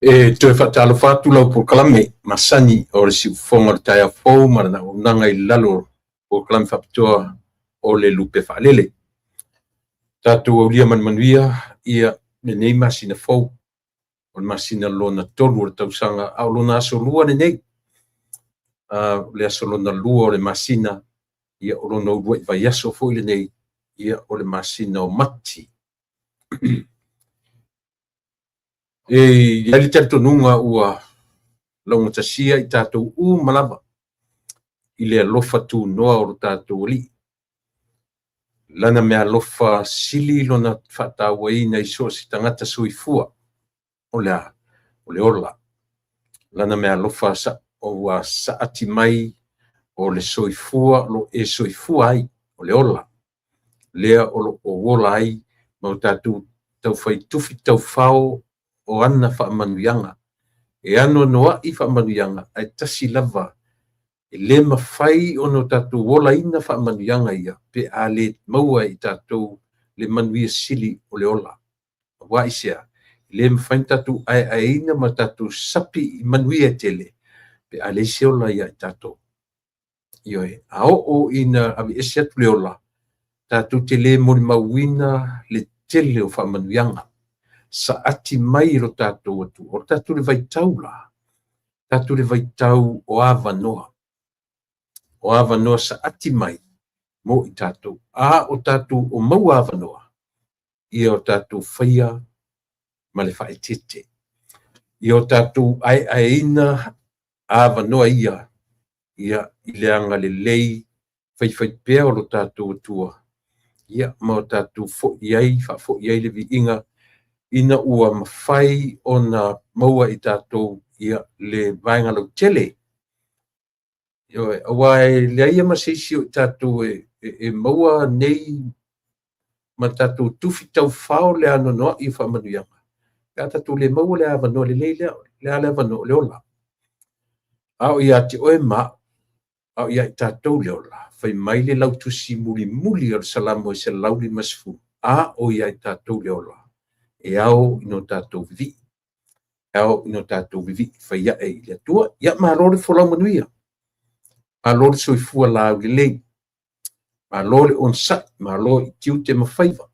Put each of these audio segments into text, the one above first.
E toe faatalofa atu lau polokalame masani o le siufofoga o le taeao fou ma lana auaunaga i lalo o polokalame faapitoa o le Lupe Faalele. Tatou aulia ma le manuia ia lenei masina fou, o le masina lona tolu o le tausaga, a o lona aso lua lenei. O le aso lona lua o le masina, ia o lona uluai vaiaso foi lenei, ia o le masina o Mati. E i ai le talitonuga ua laugatasia i tatou uma lava i le alofa tunoa o lo tatou Alii. Lana meaalofa sili lona faatauaina i so o se tagata soifua, o le a? O le ola. Lana meaalofa ua saati mai o le soifua o lo o e soifua ai, o le ola. Lea o lo o ola ai ma o tatou taufai tufi taufao o ana faamanuiaga. E anoanoai faamanuiaga, ae tasi lava e le mafai ona o tatou olaina faamanuiaga ia pe a le maua e i tatou le manuia sili o le ola. Aua aisea? E le mafai ona tatou aeaeina ma tatou sapi i manuia e tele pe a leai se ola ia i tatou. Ioe, a oo ina aveese atu le ola, tatou te le molimauina le tele o faamanuiaga saati mai i lo tatou Atua. O le tatou le vaitau la, tatou le vaitau o avanoa, o avanoa saati mai mo i tatou. A o tatou o maua avanoa, ia o tatou faia ma le faaeteete. Ia o tatou aeaeina avanoa ia ia i le agalelei faifaipea o lo tatou Atua, ia ma o tatou foi ai, faafoi ai le viiga ina ua mafai ona maua i tatou ia le vaega lautele. Ioe, aua e leai ma se isi o i tatou e maua nei ma tatou tufi taufao le anoanoai o faamanuiaga, pe a tatou le maua le avanoa lelei lea, le a le avanoa o le ola. A o ia te oe ma au, a o ia i tatou le ola, fai mai le lautusi mulimuli o le Salamo e 150, a o ia i tatou le ola, e ao ina o tatou vivii, e ao ina o tatou vivii fai ae i le Atua. Ia malo le folau manuia, malo le soifua laulelei, malo le onosai, malo i tiute ma faiva,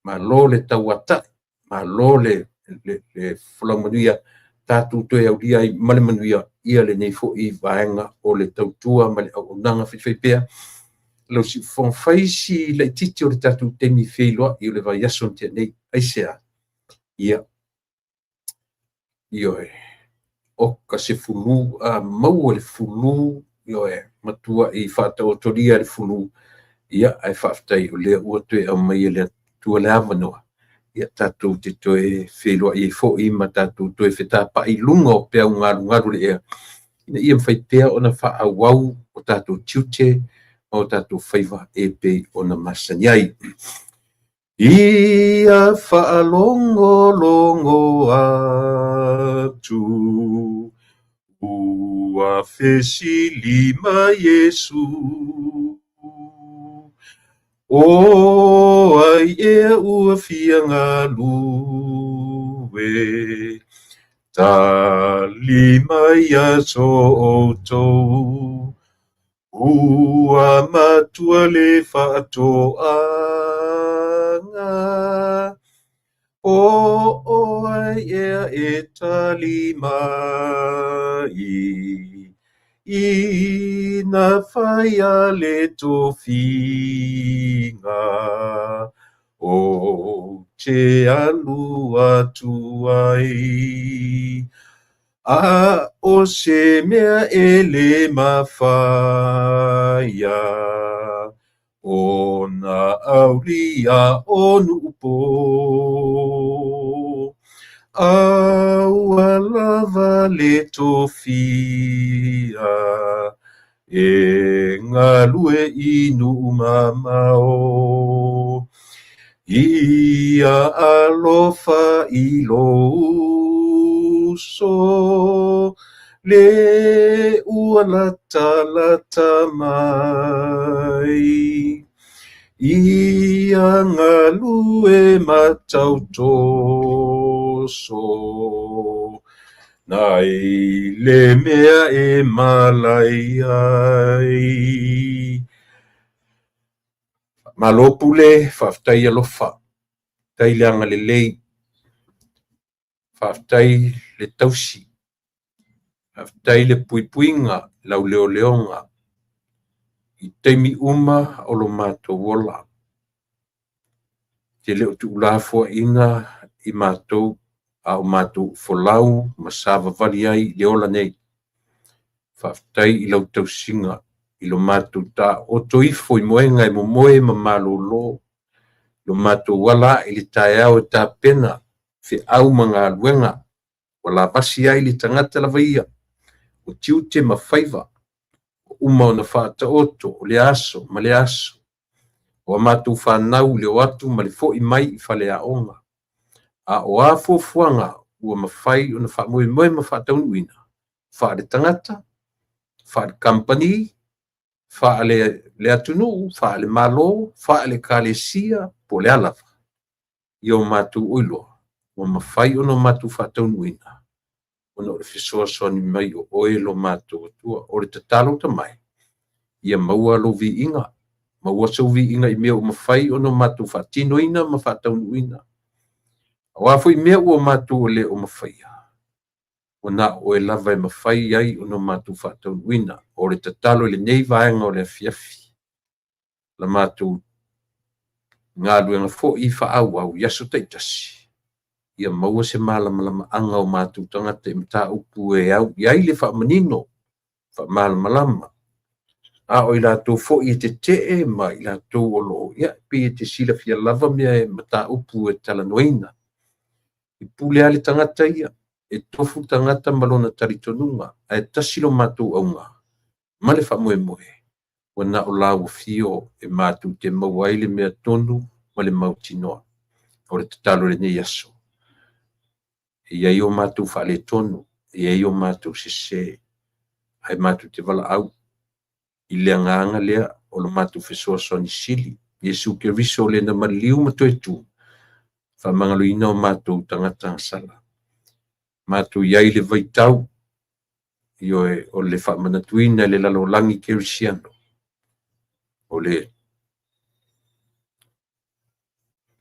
malo le tauatai, malo le folau manuia, tatou toe aulia ai ma le manuia ia lenei foi vaega o le tautua ma le auaunaga faifaipea. Lau siufofoga, fai si laitiiti o le tatou taimi feiloai o le vaiaso na tea nei. Aisea? Ia, ioe, oka se fulu, a maua le fulu, ioe, matuai faataotolia le fulu, ia, ae faafetai o lea ua toe aumaia le Atua le avanoa, ia tatou te toe feiloai ai foi ma tatou toe fetapai i luga o peau galugalu o le ea, ina ia mafai pea ona faaauau o tatou tiute ma o tatou faiva e pei ona masani ai. Ia faalogologo atu, ua fesili mai Iesu, O ai ea ua fia galue, tali mai ia so outou. Ua matua le faatoaga, po o ai ea e tali mai, ina faia le tofiga, ou te alu atu ai. A o se mea e le mafaia, ona aulia o Nuupo. A ua lava le tofia e galue i nuu mamao. Ia alofa i lou uso, le ua latalata mai. Ia galue ma tautoso, nai le mea e malai ai. Malo Pule, faafetai alofa, faafetai le agalelei, faafetai le tausi, faafetai le puipuiga, lau leoleoga i taimi uma o lo matou ola. E te le o tuulafoaiina i matou a o matou folau ma savavali ai i le ola nei. Faafetai i lau tausiga i lo matou taooto ifo i moega e momoe ma malolo, lo matou ala ae i le taeao e tapena feau ma galuega ua lavasi ai le tagata lava ia, o tiute ma faiva ua uma ona faataoto o lea aso ma lea aso. O a matou fanau i le o atu ma le foi mai i faleaoga, a o a fuafuaga ua mafai ona faamoemoe ma faataunuuina, faale-tagata, faale-kamupani, faale-atunuu, faale-Malo, faale-Ekalesia, po o le a lava, ia o matou iloa ua mafai ona matou faataunuuina ona o le fesoasoani mai o oe lo matou Atua. O le tatalo tamai, ia maua lou viiga, maua sou viiga i mea ua mafai ona matou faatinoina ma faataunuuina. O a foi mea ua matou le o mafaia, ua na o oe lava e mafai ai ona matou faataunuuina. O le tatalo i lenei vaega o le afiafi, la matou galuega foi faaauau i aso taitasi, ia maua se malamalamaaga o matou tagata i mataupu e au i ai le faamanino, faamalamalama, a o i latou foi e tetee ma i latou o lo o, ia, pei e te silafia lava mea e mataupu e talanoaina. E pule lava le tagata ia, e tofu le tagata ma lona talitonuga, ae tasi lo matou auga ma le faamoemoe, ua na o lau afio e matou te maua ai le mea tonu ma le mautinoa. O le tatalo i lenei aso, e i ai o matou faaletonu, e i ai o matou sese, ae matou te valaau i le agaga lea o lo matou fesoasoani sili, Iesu Keriso o le na maliu ma toe tu, faamagaloina o matou tagata gasala. Matou i ai i le vaitau, ioe, o le faamanatuina i le lalolagi kerisiano, o le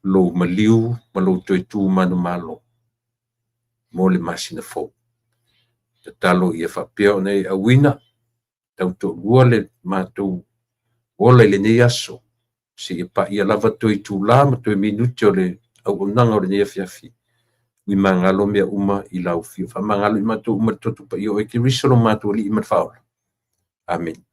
lou maliu ma lou toe tu manumalo mo le masina fou. Tatalo ia faapea ona e auina, tautoalua le matou ola i lenei aso, seia paia lava toe itula ma toe minute o le auaunaga o lenei afiafi, ui magalo mea uma i lau afio. Faamagalo i matou uma i le toto paia o oe Keriso lo matou Alii ma le Faaola. Amene.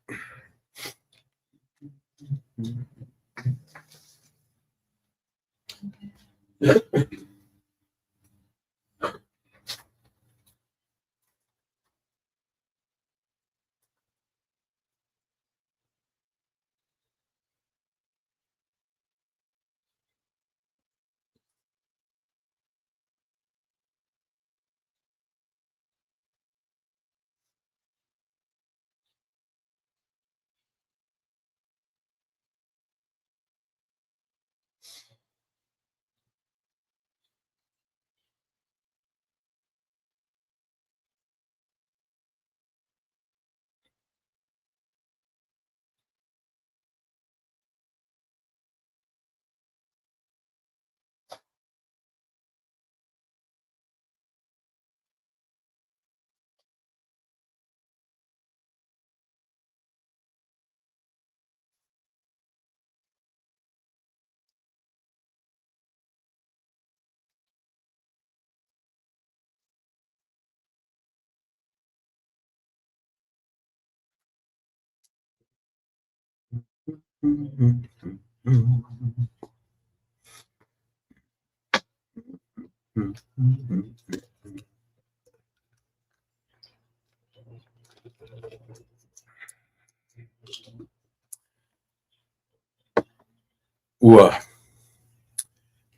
Ua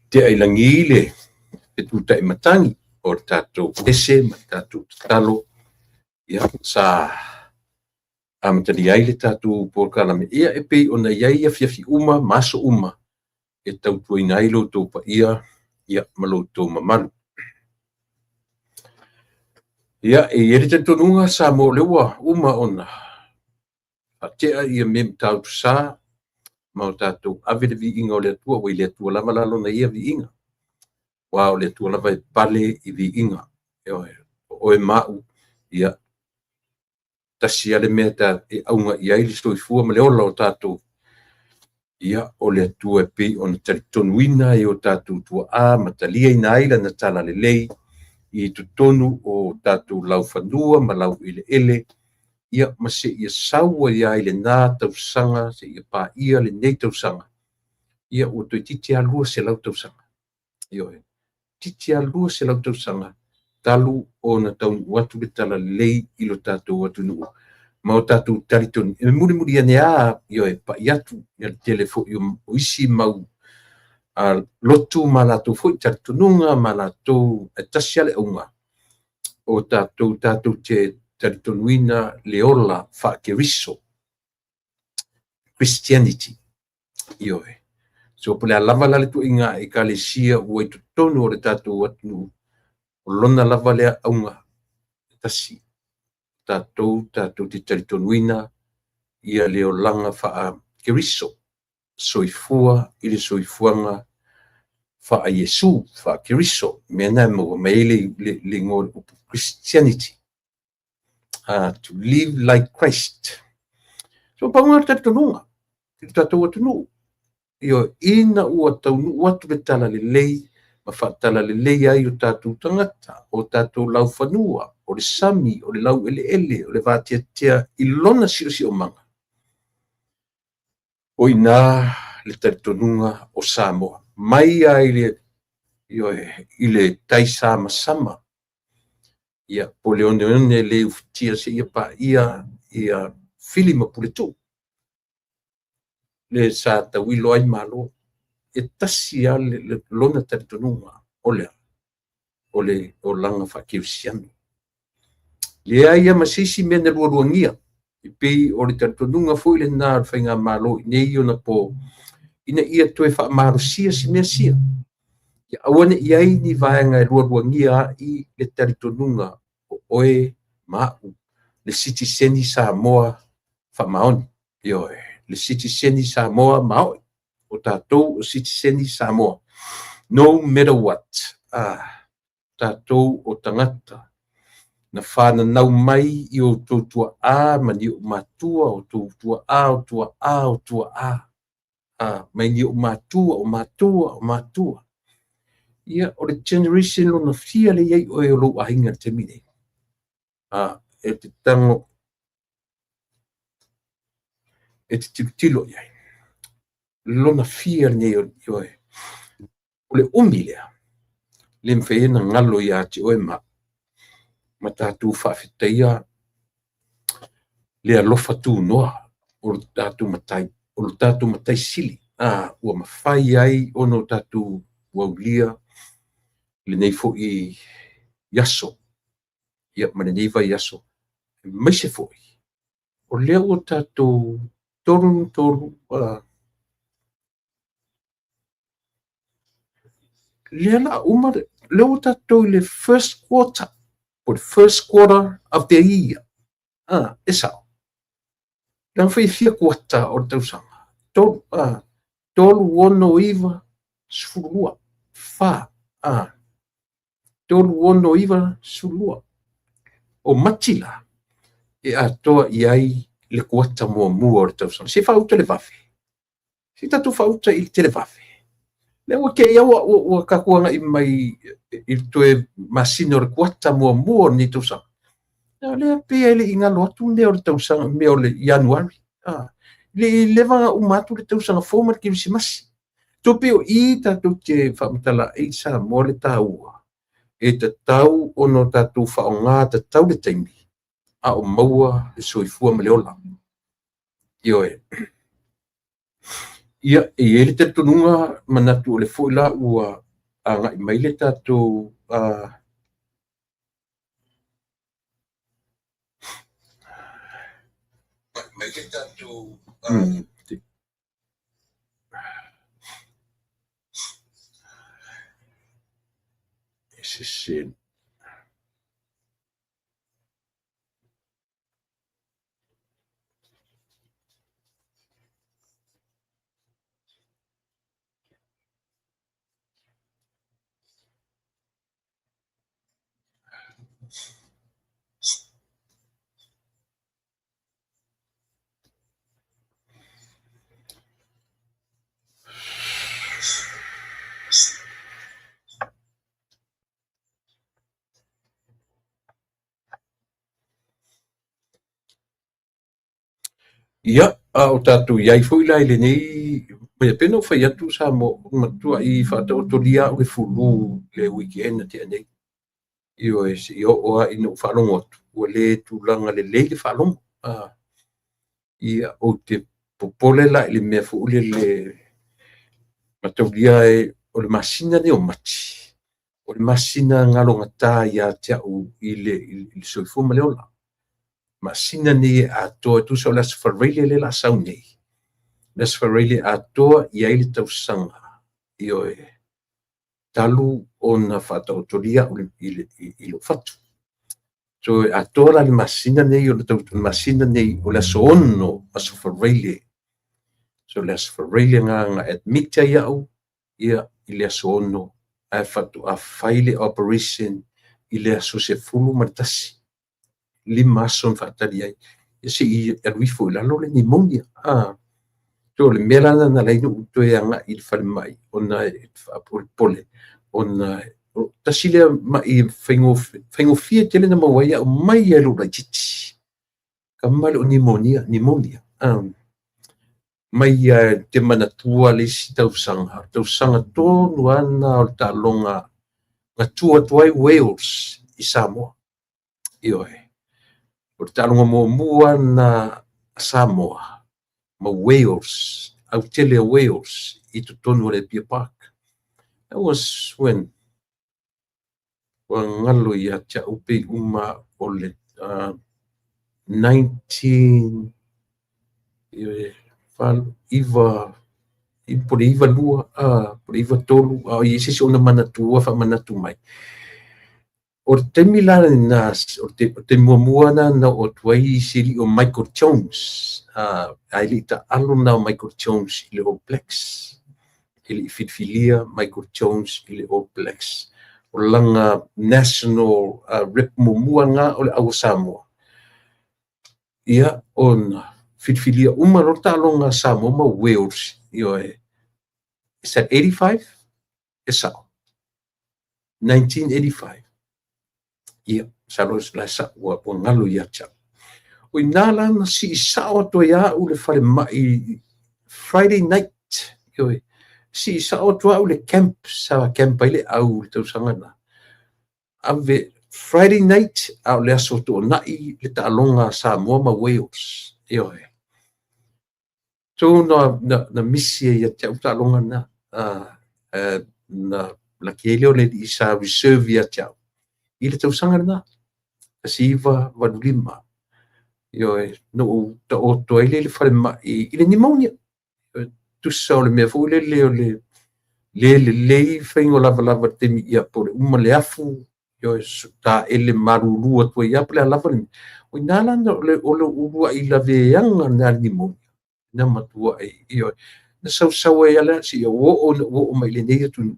tea i lagi le fetutai matagi o le tatou pese ma le tatou tatalo, ia, sa Amatalia ai le tatou polokalame, ia e pei ona i ai afiafi uma ma aso uma e tautuaina ai lo outou paia, ia, ma lo outou mamalu. Ia, e i ai le talitonuga Samoa o lea ua uma ona faatea ia mea matautu sa ma o tatou ave le viiga o le Atua, ua i le Atua lava la lona ia viiga. Aua o le Atua lava e pale i viiga. Ioe, o oe ma au, ia, tasi lava le mea ta e auga i ai le soifua ma le ola o tatou, ia, o le Atua e pei ona talitonuina e o tatou tuaa ma taliaina ai lana talalelei i totonu o tatou laufanua ma laueleele, ia, ma seia sau ai lava i lena tausaga seia paia lenei tausaga, ia, ua toeitiiti lava 200 tausaga. Ioe, toeitiiti lava 200 tausaga talu ona taunuu atu le talalelei i lo tatou atunuu ma o tatou talitonu e mulimuli ane lava, ioe, pai atu ia le tele foi o isi mau lotu ma latou foi talitonuga ma latou, e tasi lava le auga o tatou, tatou te talitonuina le ola faa-Keriso, Christianity. Ioe. So po o le a lava la le ituaiga ekalesia ua i totonu o le tatou atunuu, o lona lava lea auga e tasi, tatou tatou te talitonuina ia le olaga faa-Keriso, soifua i le soifuaga faa-Iesu, faa-Keriso, mea na e maua mai ai le igoa o le upu Christianity. To live like Christ. So pau lena o le talitonuga i le tatou atunuu. Ioe, ina ua taunuu atu le talalelei ma faatalalelei ai o tatou tagata, o tatou laufanua, o le sami, o le laueleele, o le vateatea i lona siosiomaga, o i ina le talitonuga o Samoa. Mai lava i le, ioe, i le taisamasama, ia, po o le oneone le ufitia seia paia ia Fili ma Puletuu, le sa tauilo ai Malo. E tasi lava lona talitonuga, o le a? O le olaga faakerisiano. Leai lava ma se isi mea na lualuagia, e pei o le talitonuga foi lena o le faigamalo i nei ona po, ina ia toe faamalosia si mea sia. Ia aua ne i ai ni vaega e lualuagia ai le talitonuga o oe ma au, le sitiseni Samoa faamaoni. Ioe, le sitiseni Samoa maoi. O tatou o sitiseni Samoa. No matter what. Ah, tatou o tagata na whananau mai i o tou tuaa ma ni o matua, o tou tuaa, o tuaa, o tuaa. Ah, mai ni o matua, o matua, o matua. Ia, o le generation lona fia le iai oe o lou aiga i le taimi nei. Ah, e te tago e te tilotilo i ai. Lona fia lenei o oe. O le umi lea, le mafai ai ona galo ia te oe ma au, ma tatou faafetaia le alofa tunoa o le tatou Matai, o le tatou Matai Sili, ua mafai ai ona o tatou aulia lenei foi aso, ia, ma lenei vaiaso, aemaise foi o lea ua tatou tolu tolu, lea la uma, lea ua tatou i le first quarter, po le first quarter of the year. E sao. Leaga foi e fia kuata o le tausaga? Tolu, 3, 6, 9, 12, 4, 3, 6, 9, 12. O Mati la, e atoa i ai le kuata muamua o le tausaga. Se i faauta le vave. Se i tatou faauta i le televave. Lea ua te ia ua tatou agai mai i le toe masina o le kuata muamua o lenei tausaga. O lea pei e le i galo atu mea o le tausaga, mea o le Ianuari. Le i leva ona uma atu le tausaga fou ma le Kerisimasi. Toe pei o i tatou te faamatala ai i Samoa le taua. E tatau ona tatou faaaoga tatau le taimi a o maua le soifua ma le ola. Ioe. Ia, e i ai le talitonuga manatu o le foi la ua agai mai le tatou E sese. Ia, a o tatou i ai foi la i lenei, ia pei ona ou fai atu Samoa, ua matuai faataotolia au le fulu i le weekend na tea nei. Ioe, seia oo lava ina ou faalogo atu, ua le tulaga lelei le faalogo. Ia, ou te popole la i le mea foi lele, mataulia o le masina lenei o Mati, o le masina galogata ia te au i le soifua ma le ola. Masina nei e atoa, tusa o le Aso Faraile lea o le a sau nei, le Aso Faraile e atoa i ai le tausaga, ioe, talu ona faataotolia au i lou fatu. So e atoa la le masina nei, o le masina nei o le aso 6, Aso Faraile. So le Aso Faraile na na admit ai au ia i le aso 6, ae faatoa fai le operation i le aso 11. 5 aso na faatali ai. Ia se i alu ifo i lalo le pneumonia. So o le mea la na ala ai ona ou toe agai i le falemai, ona e faapolepole, ona tasi lea mai faigofie tele na maua ai au mai lava i lou laitiiti. Kama le o pneumonia, pneumonia. Mai lava te manatua le isi tausaga, tausaga tonu lava na o le taaloga na tua atu ai Wales i Samoa. Ioe, o le taaloga muamua na Samoa ma Wales, autele o Wales i totonu o le Apia Park. That was when ua galo ia te au pei uma o le 19 iva po le 92 po le 93, a o i ai se isi ona manatua faamanatu mai. O le taimi la lena, o le taimi muamua na na oo atu ai se alii o Michael Jones, ae le i taalo na o Michael Jones i le All Blacks. E le i filifilia Michael Jones i le All Blacks. O lana national rep muamua na o le au o Samoa. Ia, ona filifilia uma loa le taaloga Samoa ma Wales. Ioe, is that 85? E sao. 1985. Ia, masalo la sa ua galo ia te au. O ina la na sii sao atu ai au le falemai Friday night. Ioe, sii sao atu au le camp, sa camp ai le au le tausaga na. Ave Friday night, a o le aso tuanai le taaloga Samoa ma Wales. Ioe. So na misi ai ia te au taaloga na. Na laki ai lea o le alii sa reserve ia te au i le tausaga lena, 1985. Ioe, na ou taoto ai lea i le falemai i le pneumonia. Tusa o le mea foi lele o le le lelei faiga o lavalava i le taimi ia po o le uma le afu, ioe, taele malulu atu ai lava po o le a lava le mea. O ina la o le uluai laveaga lena i le pneumonia. Na matuai, ioe, na sausau ai lava seia oo ina ou oo mai i lenei atunuu.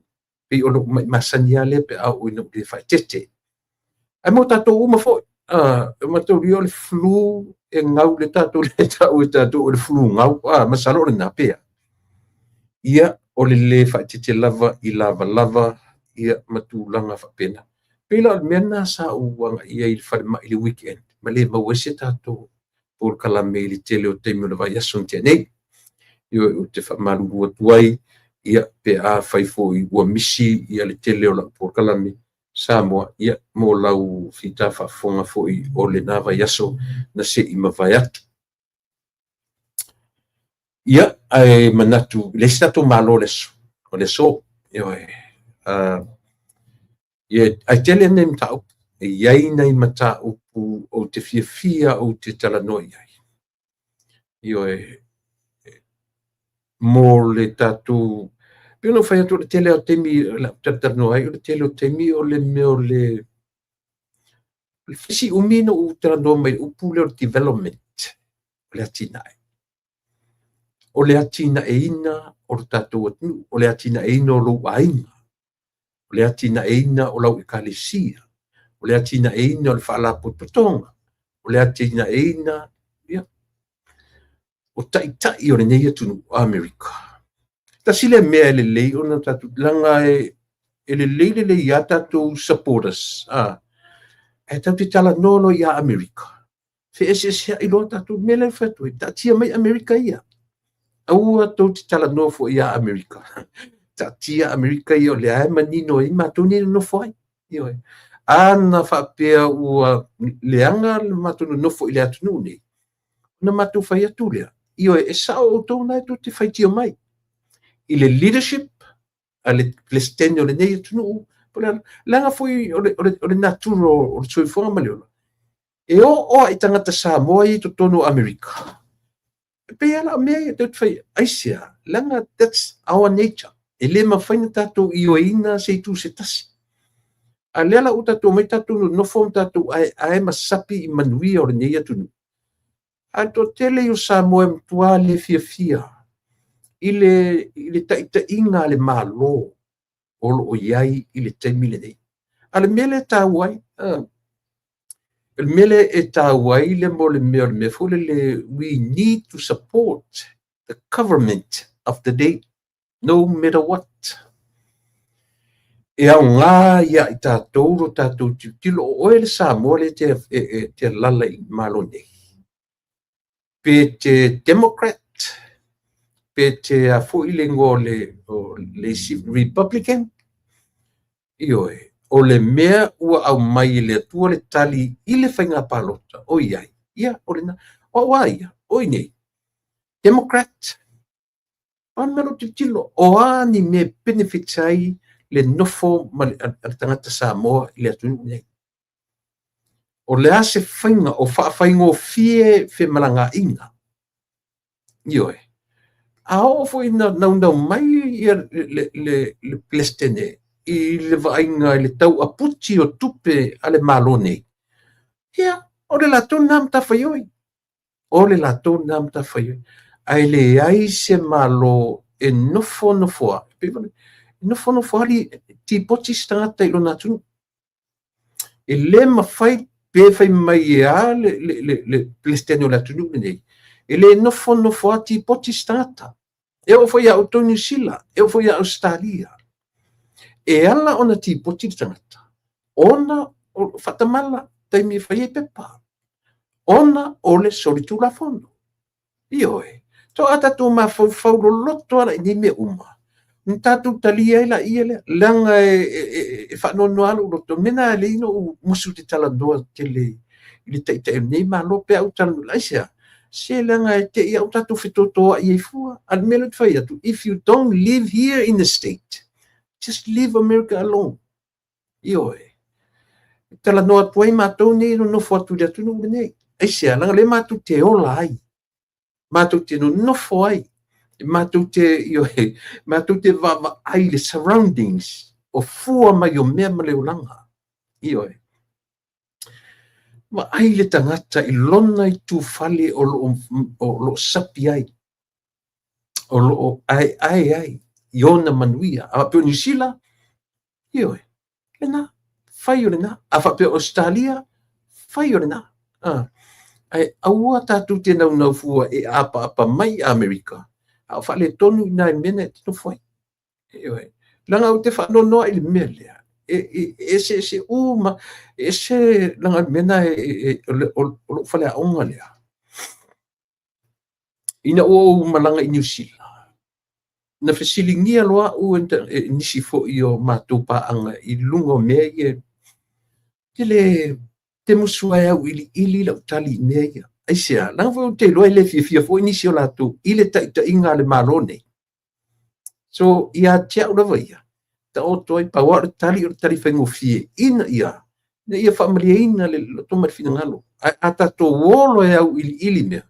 Pei o lou mai masani lava lea pe a oo ina ou le faaeteete. Ae mo tatou uma foi, e mataulia o le flu e gau le tatou le tau e tatou o le flu gau, masalo o lena pea. Ia, o le le faaeteete lava i lavalava ia ma tulaga faapena. Pei la o le mea lena sa ou agai ai i le falemai i le weekend, ma le maua ai se tatou polokalame i le tele o taimi o le vaiaso na tea nei. Ioe, ou te faamalulu atu ai, ia, pe afai foi ua misi ia le tele o lau polokalame Samoa, ia, mo lau fita faafofoga foi o lena vaiaso na se i mavae atu. Ia, ae manatu, e leai se tatou malo le aso, o le aso, ioe, ia, ae tele nai mataupu, e i ai nai mataupu ou te fiafia ou te talanoa i ai. Ioe, mo le tatou, pei ona ou fai atu o le tele lava o taimi o le a ou talatalanoa ai, o le tele o taimi o le mea o le fai si umi ona ou talanoa mai i le upu lea o le development, o le atinae. O le atinaeina o le tatou atunuu, o le atinaeina o lou aiga, o le atinaeina o lau ekalesia, o le atinaeina o le faalapotopotoga, o le atinaeina, ia, o taitai o lenei atunuu o Amerika. Tasi lea mea e lelei ona tatou, leaga e lelei lelei lava tatou supporters, a, ae tatou te talanoa loa ia Amerika, feeseeseai loa tatou. O le mea lea e fai atu ai, taatia mai Amerika ia. Aua tou te talanoa foi ia Amerika. Taatia Amerika ia o lea e manino ai matou nei e nonofo ai. Ioe. A na faapea ua leaga le matou nonofo i le atunuu nei, ona matou fai atu lea, ioe, e sao outou na e tou te faitio mai i le leadership a le Peresetene o lenei atunuu, po o le a, leaga foi o le natura o le soifuaga ma le ola, e oo lava i tagata Samoa ia i totonu o Amerika, e pei lava la o mea ia tou te fai, aisea? Leaga that's our nature. E le mafai ona tatou ioeina se itu se tasi. A lea la ua tatou omai tatou nonofo ma tatou aeae ma sapi i manuia o lenei atunuu. A le toatele o Samoa e matua le fiafia i le taitaiga a le Malo o lo o i ai i le taimi lenei. A o le mea lea e taua ai, o le mea lea e taua ai le mo le mea o le mea foi lele, we need to support the government of the day, no matter what. E aoga ia i tatou lo tatou tilotilo, o oe le Samoa lea e te alala i le Malo nei. Pe te Democrat, pe te a foi le igoa o le isi Republican, ioe, o le mea ua aumai e le Atua le tali i le faiga palota o i ai, ia, o lena, o au a ia, o i nei, Democrat, o le mea lou tilotilo, o a ni mea e benefit ai le nofo ma le, a le tagata Samoa i le atunuu nei. O le a se faiga o faafaigofie femalagaaiga? Ioe. A oo foi ina naunau mai ia le Peresetene i le vaaiga i le tau aputi o tupe a le Malo nei, ia, o le latou lena matafaioi. O le latou lena matafaioi. Ae leai se Malo e nofonofo lava, nofonofo lava tipoti se tagata i lona atunuu. E le mafai pe fai mai e a le Peresetene o le atunuu lenei, e le nofonofo lava tipoti se tagata. E oo foi ia outou Niu Sila, e oo foi ia Ausetalia. E ala ona tipoti le tagata, ona o faatamala taimi e fai ai pepa, ona o le solitulafono. Ioe. To a tatou mafaufau loloto ala i nei mea uma, na tatou talia ai laia lea, leaga e faanoanoa lou loto, mea na e alai ona ou musu te talanoa tele i le taitai o lenei Malo pe a ou talanoa, aisea? Se leaga e te i a ua tatou fetotoai ai fua. A o le mea lea ou te fai atu, if you don't live here in the state, just leave America alone. Ioe. E talanoa atu ai matou nei e nonofo atu i le atunuu lenei. Aisea? Leaga o lea matou te ola ai. Matou te nonofo ai. Matou te, ioe, matou te vaavaai i le surroundings o fua mai o mea ma le olaga. Ioe. Vaai le tagata i lona itufale o lo o sapi ai, o lo o aeae ai i ona manuia. A faapea o Niu Sila, ioe, lena, fai o lena. A faapea o Ausetalia, fai o lena. Ae aua tatou te naunau fua e apaapa mai i Amerika, a o faaletonu i nai mea na e te nofo ai. Ioe. Leaga ou te faanoanoa i le mea lea. E eseese uma, e ese leaga le mea na o lou faleaoga lea. Ina ua ou malaga i Niu Sila, na fesiligia loa au e nisi foi o matou paaga i luga o mea ia. Te le te musu ai auiliili lau tali i mea ia. Aisea? Leaga foi ou te iloa e le fiafia foi nisi o latou i le taitaiga a le Malo nei. So, ia te au lava ia, taoto ai, pau lava o le tali o le tali faigofie, ina ia, ina ia faamalieina le loto ma le finagalo. Ae a tatou o loa e auiliili mea,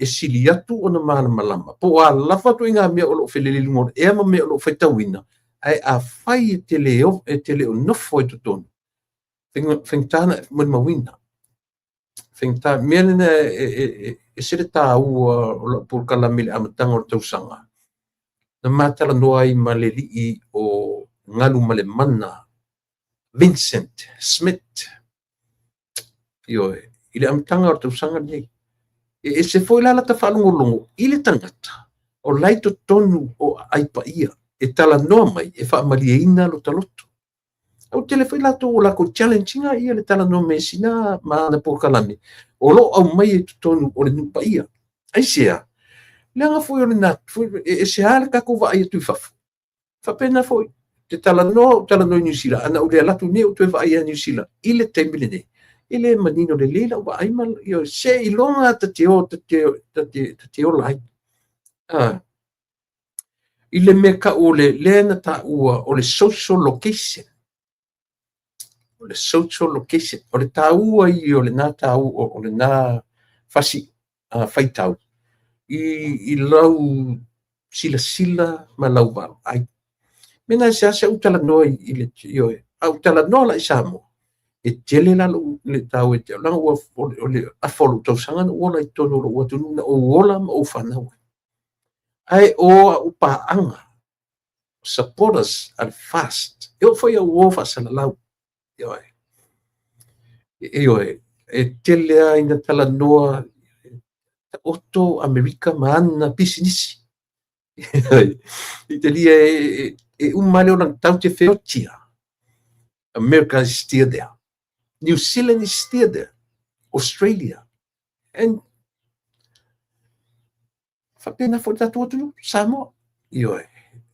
e sili atu ona malamalama, po o a lava ituaiga mea o lo o felele i luga o le ea ma mea o lo o faitauina, ae afai e te le e te le o nofo i totonu, faigata ona e molimauina. Faigata, mea lena e ese le taua o lau polokalame i le amataga o le tausaga, na ma talanoa ai ma le alii o Galumalemana Vincent Smith. Ioe, i le amataga o le tausaga lenei. E ese foi la lata faalogologo i le tagata o la e i totonu o aai paia e talanoa mai e faamalieina lota loto. A ua tele foi latou o latou challenge ina ia le talanoa mai e sina ma ana polokalame o lo o aumai i totonu o le nuu paia. Aisea? Leaga foi o lena e ese lava le tatou vaai atu i fafo. Faapena foi, te talanoa ou talanoa i Niu Sila, ana ou le alu atu nei ou toe vaai ia Niu Sila i le taimi lenei, e le manino lelei lau vaai ma seiloga ta te o ta te ola ai. I le mea tau o le lea na taua o le social location. O le social location. O le taua ia o lena taua o lena fasi faitau i lau silasila ma lau vaavaai. Mena e seasea ou talanoa i le, ioe, a ou talanoa la i Samoa, e tele la lou le taua ia te au, leaga ua o le afa o lou tausaga na ou ola i totonu o lou atunuu na ou ola ma ou fanau ai. Ae o au paaga, supporters a le FAST, e oo foi ia uo faasalalau, ioe. Ioe, e tele lava ina talanoa taoto Amerika ma ana pisinisi. Italia e uma lava le olaga tatou te feotia. America is still there. New Zealand is still there. Australia. And faapena foi le tatou atunuu, Samoa. Ioe.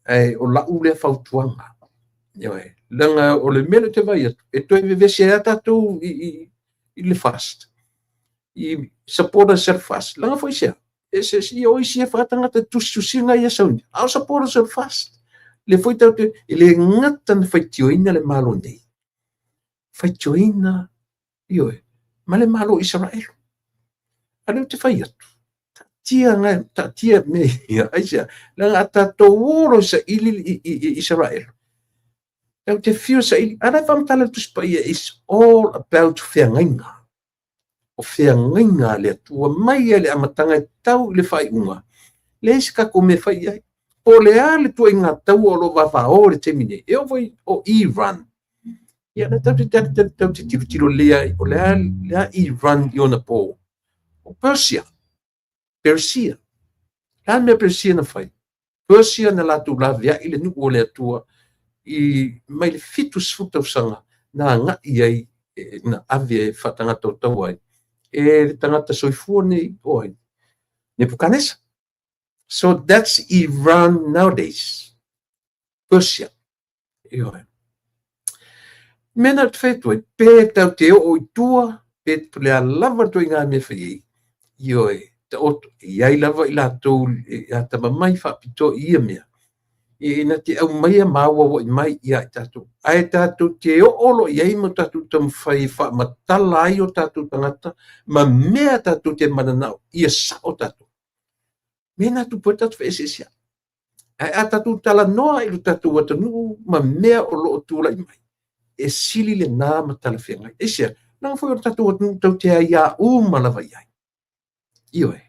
Ae o lau lea fautuaga. Ioe. Leaga o le mea lea ou te vaai atu, e toe vevesi ai lava tatou i le FAST. I supporters a le FAST. Leaga foi sea, e se ia o isi e faatagata tusitusiga ia sauni. A o supporters a le FAST. Le foi tatou te, e le gata na faitioina le Malo nei. Faitioina, ioe, ma le Malo o Isaraelu. A lea ou te fai atu, taatia ngai, taatia mea ia, aisea, leaga a tatou o loa e saili i Isaraelu, tatou te fiu e saili, a la e faamatala le Tusi Paia, it's all about feagaiga. O feagaiga a le Atua mai lava i le amataga e tau i le faaiuga, leai se tatou mea e fai i ai. Po o le a le tuaiga taua o lo o vavao i le taimi nei, e oo foi o Iran, ia lea tatou te tatou te tilotilo lelei ai, o le a le a Iran i ona po? O Persia. Persia. Le a le mea Persia na fai? Persia na latou laveai le nuu o le Atua i mai le 70 tausaga na agai ai na ave e faatagata o taua ai e le tagata soifua nei o ai? Nebukanesa. So that's Iran nowadays. Persia. Ioe. Mea na te whai atu ai, pē tau te oo i tua, pē le a lava le ituaiga mea whai ei. Ioe, taoto, e i ai lava i latou e atamamai faapitoa i ia mea. E na te aumaia ma auauai mai ia i tatou. Ae tatou te oo loa i ai ma tatou taumafai e faamatala ai o tatou tagata ma mea tatou te mananao ia sao tatou. Mea na tupu ai tatou feeseeseai. Ae a tatou talanoa i lo tatou atunuu ma mea o lo o tulai mai, e sili lena ma talafeagai. Aisea? Leaga foi o le tatou atunuu tatou te aiā uma lava i ai. Ioe.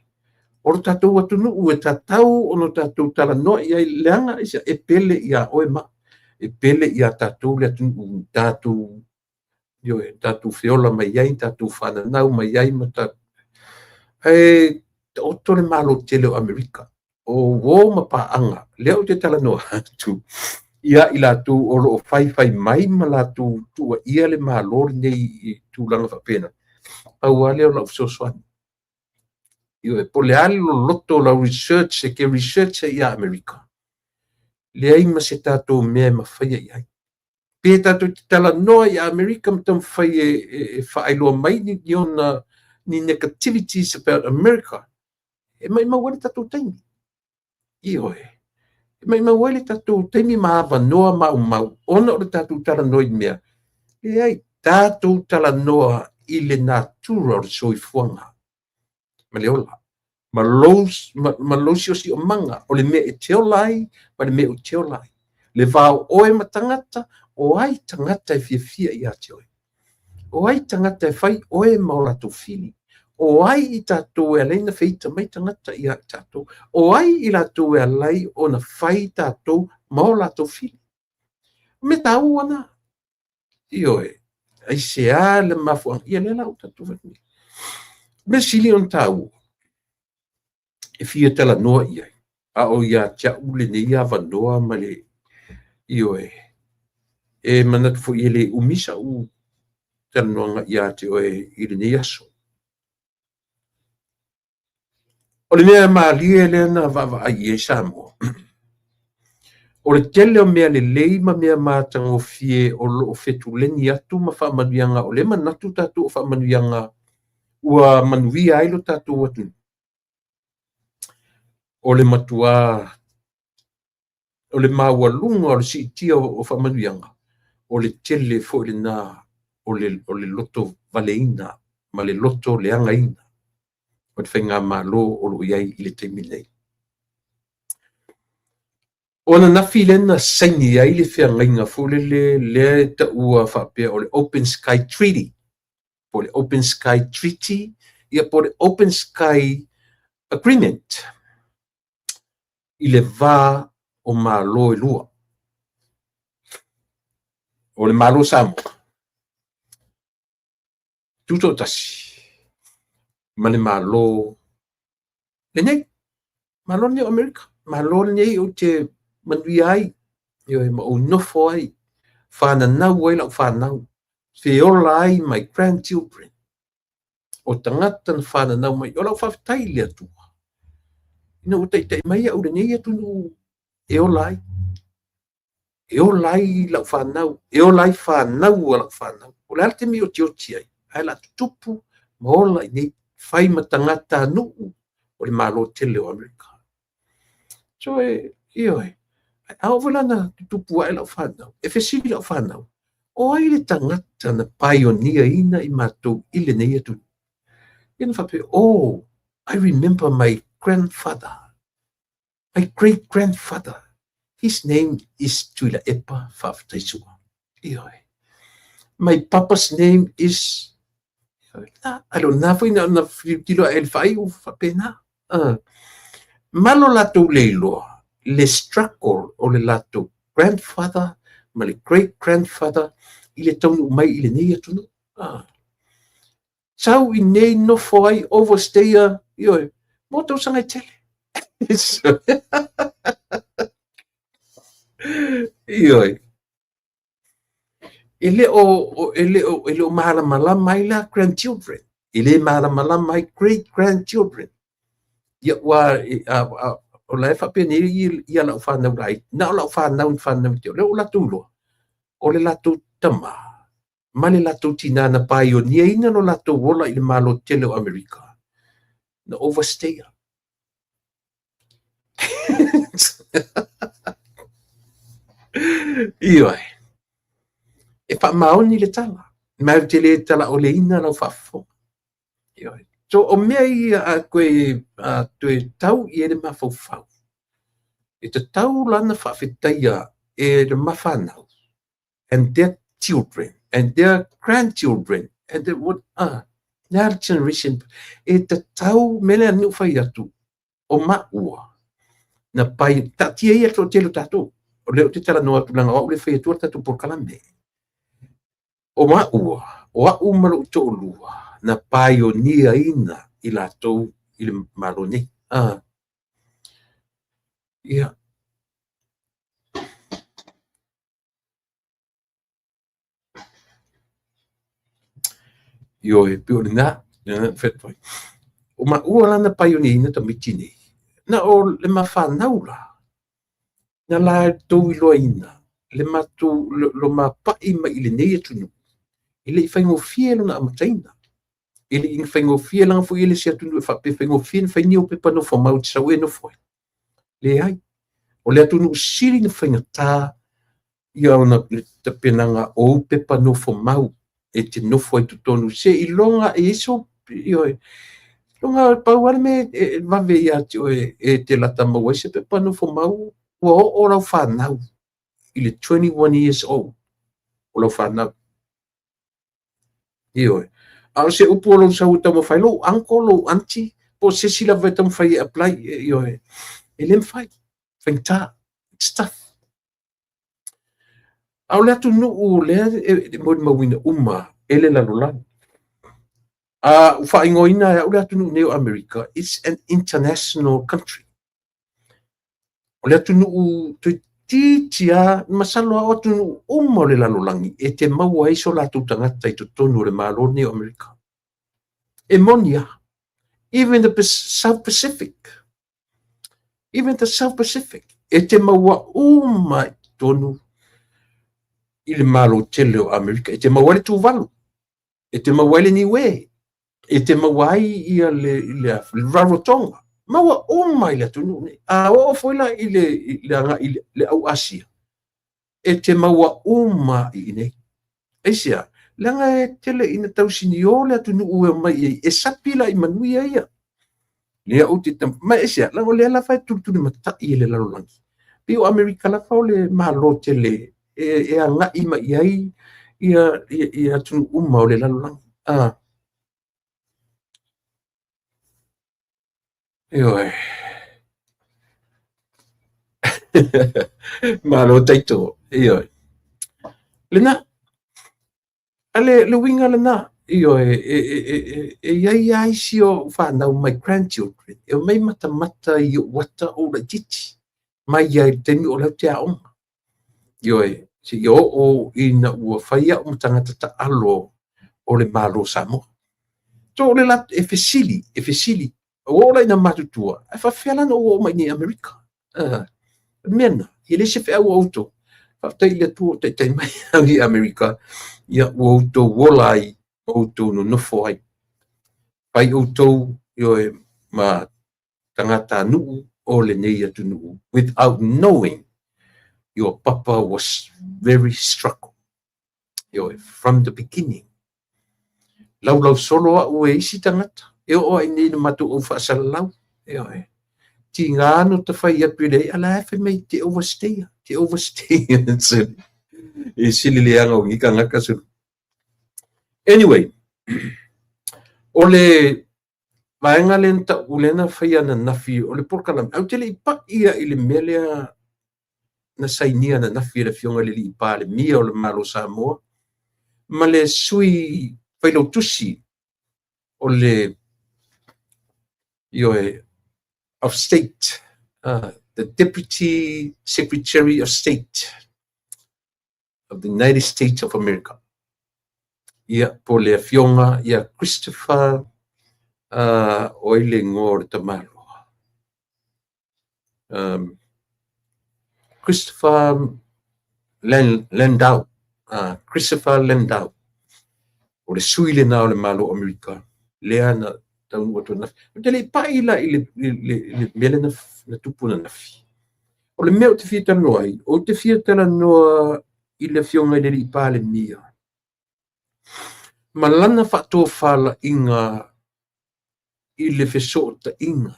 O lo tatou atunuu e tatau ona tatou talanoa i ai, leaga aisea? E pele iā oe ma au, e pele iā tatou le atunuu tatou, ioe, tatou feola mai ai, tatou fananau mai ai ma tatou. Ae taoto le Malo tele o Amerika, o uo ma paaga, lea ou te talanoa atu ia i latou o lo o faifai mai ma latou tuuaia le Malo lenei i tulaga faapena. Pau lava lea o lau fesoasoani. Ioe, po o le a le loloto o lau research e te research ai ia Amerika, leai ma se tatou mea e mafaia i ai. Pe tatou te talanoa i Amerika ma taumafai e faailoa mai ni ona ni negativities about America, e maumau ai le tatou taimi. Ioe. E maumau ai le tatou taimi ma avanoa maumau ona o le tatou talanoa i mea. Leai, tatou talanoa i le natura o le soifuaga ma le ola. Ma lou, ma, ma lou siosiomaga, o le mea e te ola ai ma le mea ou te ola ai. Le va o oe ma tagata, o ai tagata e fiafia ia te oe? O ai tagata e fai oe ma o latou fili? O ai i tatou e ala ai ona feita mai tagata ia i tatou? O ai i latou e ala ai ona fai tatou ma o latou fili? O mea taua na. Ioe, aisea le mafuaaga? Ia lea la ua tatou fai atu nei. O mea sili ona taua e fia talanoa i ai, a o ia te au lenei avanoa ma le, ioe, e manatu foi e le umi sa'u talanoaga ia te oe i lenei aso. O le mea malie lea na vaavaai i ai Samoa, o le tele o mea lelei ma mea matagofie o lo o fetuleni atu ma faamanuiaga o lea e manatu tatou o faamanuiaga ua manuia ai lo tatou atunuu, o le matuā o le maualuga o le siitia o faamanuiaga, o le tele foi lena o le loto valeina ma le loto leagaina o le faigamalo o lo o i ai i le taimi lenei. O ananafi lea na saini ai le feagaiga foi lele lea e taua faapea o le Open Sky Treaty, po o le Open Sky Treaty, ia po o le Open Sky Agreement i le va o Malo e lua. O le Malo o Samoa, tutoatasi, ma le Malo lenei, Malo lenei o Amerika, Malo lenei ou te manuia ai, ioe, ma ou nofo ai, fananau ai lau fanau, feola ai my grandchildren, o tagata na fananau mai. O lau faafetai i le Atua, ina ua taitai mai au i lenei atunuu e ola ai. E ola ai lau fanau, e ola ai fanau a lau fanau. O le a le taimi e otioti ai, ae o le a tutupu ma ola i inei, fai ma tagatanuu o le Malo tele o Amerika. So e, ioe, a oo foi la ina tutupu ae lau fanau, e fesili lau fanau, o ai le tagata na pioneer-ina i matou i lenei atunuu? Ia na faapea, oh, I remember my grandfather, my great grandfather, his name is Tuilaepa Faafetaisua. Ioe. My papa's name is, na, a le o lena foi na, na tilotilo ae i le faaiu faapena. Ma lo latou le iloa le struggle o le latou grandfather ma le great grandfather i le taunuu mai i lenei atunuu. Sau i nei nofo ai overstayer, ioe, mo tausaga e tele. Ioe. E le o, e le o, e le o malamalama ai la grandchildren, e le malamalama ai great grandchildren. Ia, ua, o la e faapenei ia lau fanau laiti, na o lau fanau na fanau i te, o lea ua latou iloa, o le latou tama ma le latou tinā na pioneer-ina lo latou ola i le Malo tele o Amerika, na overstay-a. Ioe. E faamaoni le tala, ma ou te le talaoleina lau faafofoga. Ioe. So, o mea ia a toe, a toe tau i ai le mafaufau, e tatau la ona faafetaia e le mafanau and their children and their grandchildren and the, what, that generation, e tatau, mea lea na ou fai atu, o maua, na pai, taatia ia le toatele o tatou, o lea ou te talanoa atu leaga o au lea e fai atua le tatou polokalame. O maua, o au ma lou toalua, na pioneer-ina i latou i le Malo nei. Ia. Ioe, pei o lena, lena na fai atu ai. O maua la na pioneer-ina tamaiti nei, na o le ma fanau la, na latou iloaina le matou, lo ma pai mai i lenei atunuu, e le i faigofie lona amataina. E le i faigofie leaga foi e le se atunuu e faapea e faigofie ona fai ni ou pepa nofomau e te sau e nofo ai. Leai. O le atunuu sili ona faigata ia ona tapenaga o ou pepa nofomau e te nofo ai totonu seiloga e i ai sou, ioe. Luga pau lava le mea e vave ia te oe e te lata maua ai se pepa nofo mau, ua oo lau fanau i le 21 years old o lau fanau. Ioe. A o se upu o lou sau e taumafai lou uncle, lou auntie, po o se isi lava e taumafai e apply, ioe, e le mafai, faigata, it's tough. A o le atunuu lea e molimauina uma e le lalolagi. A ua faaigoaina e au le atunuu nei o Amerika, it's an international country. O le atunuu toeitiiti lava, masalo lava o atunuu uma o le lalolagi e te maua ai so latou tagata i totonu o le Malo lenei o Amerika. E moni lava. Even the South Pacific, even the South Pacific, e te maua uma i totonu i le Malo tele o Amerika. E te maua ai le Tuvalu, e te maua ai le Niue, e te maua ai ia le Rarotonga. Maua uma i le atunuu nei. A oo foi la i le agai i le au Asia, e te maua uma i inei. Aisea? Leaga e tele ina tausinio le atunuu e omai i ai, e sapi la i manuia ia. Lea ou te ma aisea? Leaga o lea lava e tulitulimatai e le lalolagi. Pei o Amerika lava o le Malo tele e agai mai i ai ia atunuu uma o le lalolagi. Ah. Ioe. Malo Taito. Ioe. Lena. A le uiga lena. Ioe, e i ai lava isi o fanau, my grandchildren, e omai matamata i ou ata o ou laitiiti, mai lava i le taimi o lau te aoga. Ioe, seia oo ina ua fai au ma tagata taalo o le Malo o Samoa. So o le la, e fesili, e fesili, ua oo la ina matutua, ae faapefea la ona ou oo mai i inei i Amerika? O le mea lena, e le se feau a outou. Faafetai i le Atua ua taitai mai au i Amerika, ia ua outou ola ai, ma outou nonofo ai. Fai outou, ioe, ma tagatanuu o lenei atunuu without knowing your papa was very struggle. Ioe, from the beginning. Laulau solo au e isi tagata, e oo ai nei na matou au faasalalau. Ioe. Tiga no ta fai atu i le i'a la e fai mai te overstay, te overstay. E sili leaga o ni tagata. Anyway, o le vaega lea na tau lea na faia ananafi o le polokalame, ae ou te le i pai ia i le mea lea na sainia ananafi e le Afioga i le Alii Palemia o le Malo o Samoa ma le Sui Failautusi o le ioe of State, the Deputy Secretary of State of the United States of America. Ia, po le afioga ia Christopher, o ai le igoa o le tamaloa? Christopher Landau, Christopher Landau. O le sui lena o le Malo o Amerika, lea na taunuu atu ananafi. Ou te le i pai la i le mea lea na tupu ananafi. O le mea ou te fia talanoa ai, ou te fia talanoa i le Afioga i le Alii Palemia ma lana faatofalaiga i le fesootaiga,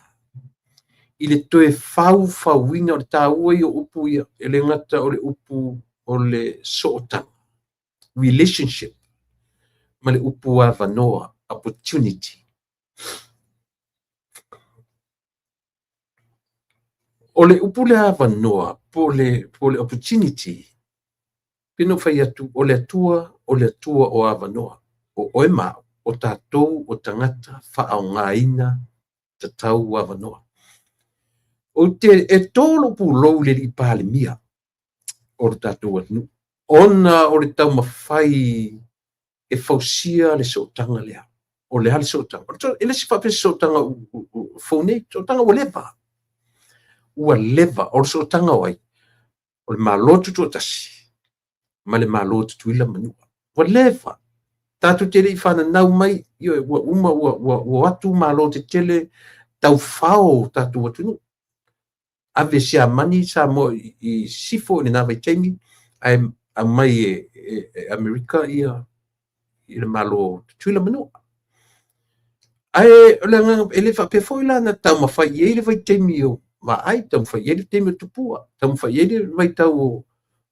i le toe faufauina. O le taua ia o upu ia, e le gata o le upu o le sootaga, relationship, ma le upu avanoa, opportunity. O le upu lea avanoa po o le opportunity, pei ona ou fai atu, o le Atua, o le Atua o avanoa. O oe ma au, o tatou o tagata faaaogaina tatau avanoa. Ou te, e tō lou pulou i le Alii Palemia o le tatou atunuu, ona o le taumafai e fausia le sootaga lea. O le a le sootaga? E le se faapea se sootaga fou nei, sootaga ua leva. Ua leva. O le sootaga o ai? O le Malo Tutoatasi ma le Malo o Tutuila ma Manua. Ua leva. Tatou te le i fananau mai, ioe, ua uma, ua o atu Malo tetele taufao o tatou atunuu. Ave Siamani Samoa i sisifo i lena vaitaimi, ae aumai e Amerika ia i le Malo o Tutuila ma Manua. Ae o le agaga, e le faapea foi la na taumafai i ai le vaitaimi o Vaai, taumafai i ai le taimi o Tupua, taumafai i ai le vaitau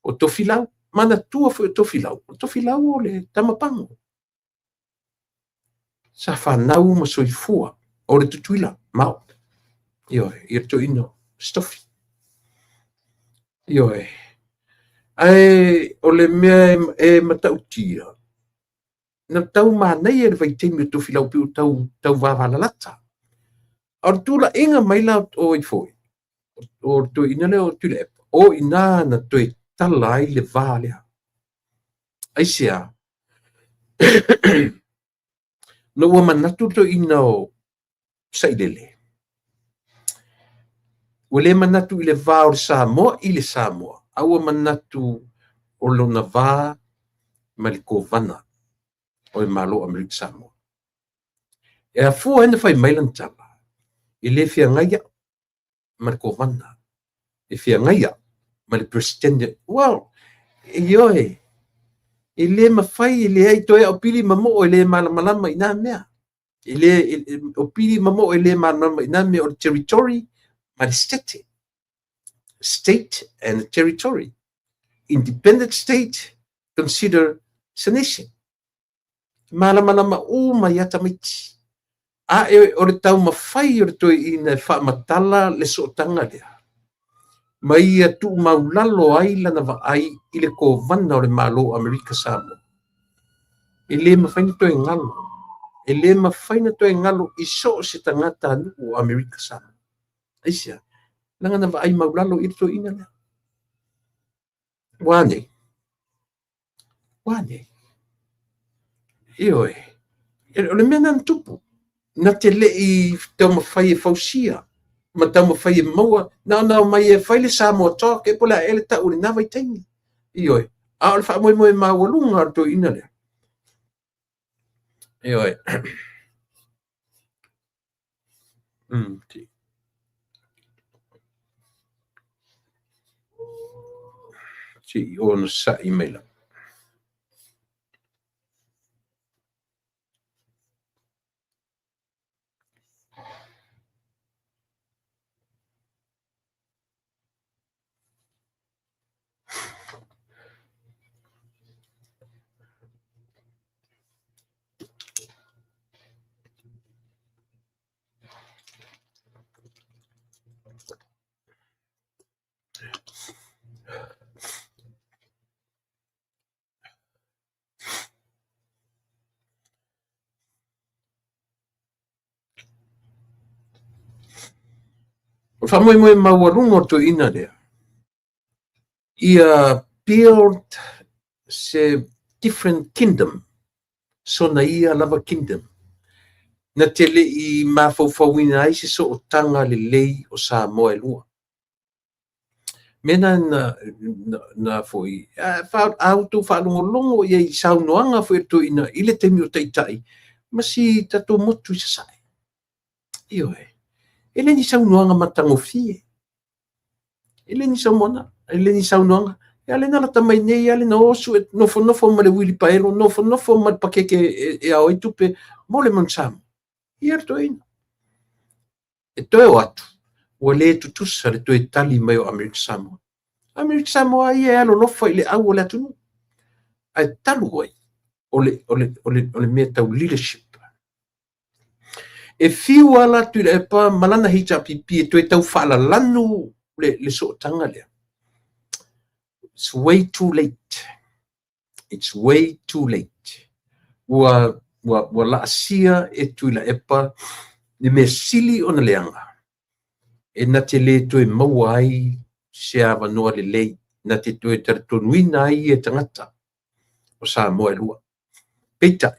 o Tofilau. Manatua foi o Tofilau, o Tofilau o le tama pago. Sa fanau ma soifua o le Tutuila ma ioe, ia le toeaina o Sitofi. Ioe. Ae o le mea e matautia, na tau manaia le vaitaimi o Tofilau pei ua tau, tau vavalalata. A o le tulaiga mai la o ai foi, o le toeaina lea o Tuilaepa, o i ina na toe tala ai le va lea. Aisea? Na ua manatu le toeaina o Sailele, ua le manatu i le va o le Samoa i le Samoa, a ua manatu o lona va ma le Kovana o le Malo o Amerika Samoa. E afua ai na fai mai lana tala, e le feagai au ma le Kovana, e feagai au ma le Peresetene. Well, ioe, e le mafai, e leai toe au Pili ma Moo e le malamalama i nā mea. E le, o Pili ma Moo e le malamalama i nā mea o le territory ma le state. State and territory. Independent state consider as a nation. Malamalama uma ia tamaiti. A e o le taumafai o le toeaina e faamatala le sootaga lea, ma ia tuumaulalo ai lana vaai i le Kovana o le Malo o Amerika Samoa. E le mafai ona toe galo, e le mafai ona toe galo i so o se tagatanuu o Amerika Samoa. Aisea? Leaga na vaai maulalo i le toeaina lea. Ua a nei? Ua a nei? Ioe, o le mea lena na tupu, na te le i taumafai e fausia ma taumafai e maua, na ona omai e fai le Samoa Talk e po o le a ea le tau i lena vaitaimi. Ioe, a o le faamoemoe maualuga o le toeaina lea. Ioe. Se i onosai mai lava. O le faamoemoe maualuga o le toeaina lea, ia build se different kingdom, sona ia lava kingdom, na te le i mafaufauina ai se sootaga lelei o Samoa e lua. Mea na na foi, a outou faalogologo i ai i saunoaga foi a le toeaina i le taimi o taitai ma si tatou motu i Sasae. Ioe, e le ni saunoaga matagofie. E le ni saunoaga, e le ni saunoaga. Ia lea na lata mai nei, ia lea na o sue nofonofo ma le uilipaelo, nofonofo ma le pakeke e ao ai tupe mo le Mount Samoa. Ia le toeaina. E toe o atu, ua le tutusa le toe tali mai o Amerika Samoa. Amerika Samoa ia e alolofa i le au o le atunuu. Ae talu ai, o le mea tau leadership. E fiu lava la Tuilaepa ma lana HRPP e toe tau faalalanu le sootaga lea. It's way too late. It's way too late. Ua, ua, ua laasia e Tuilaepa le mea sili ona leaga e na te le toe maua ai se avanoa lelei, na te toe talitonuina ai ia tagata o Samoa e lua. Peitai,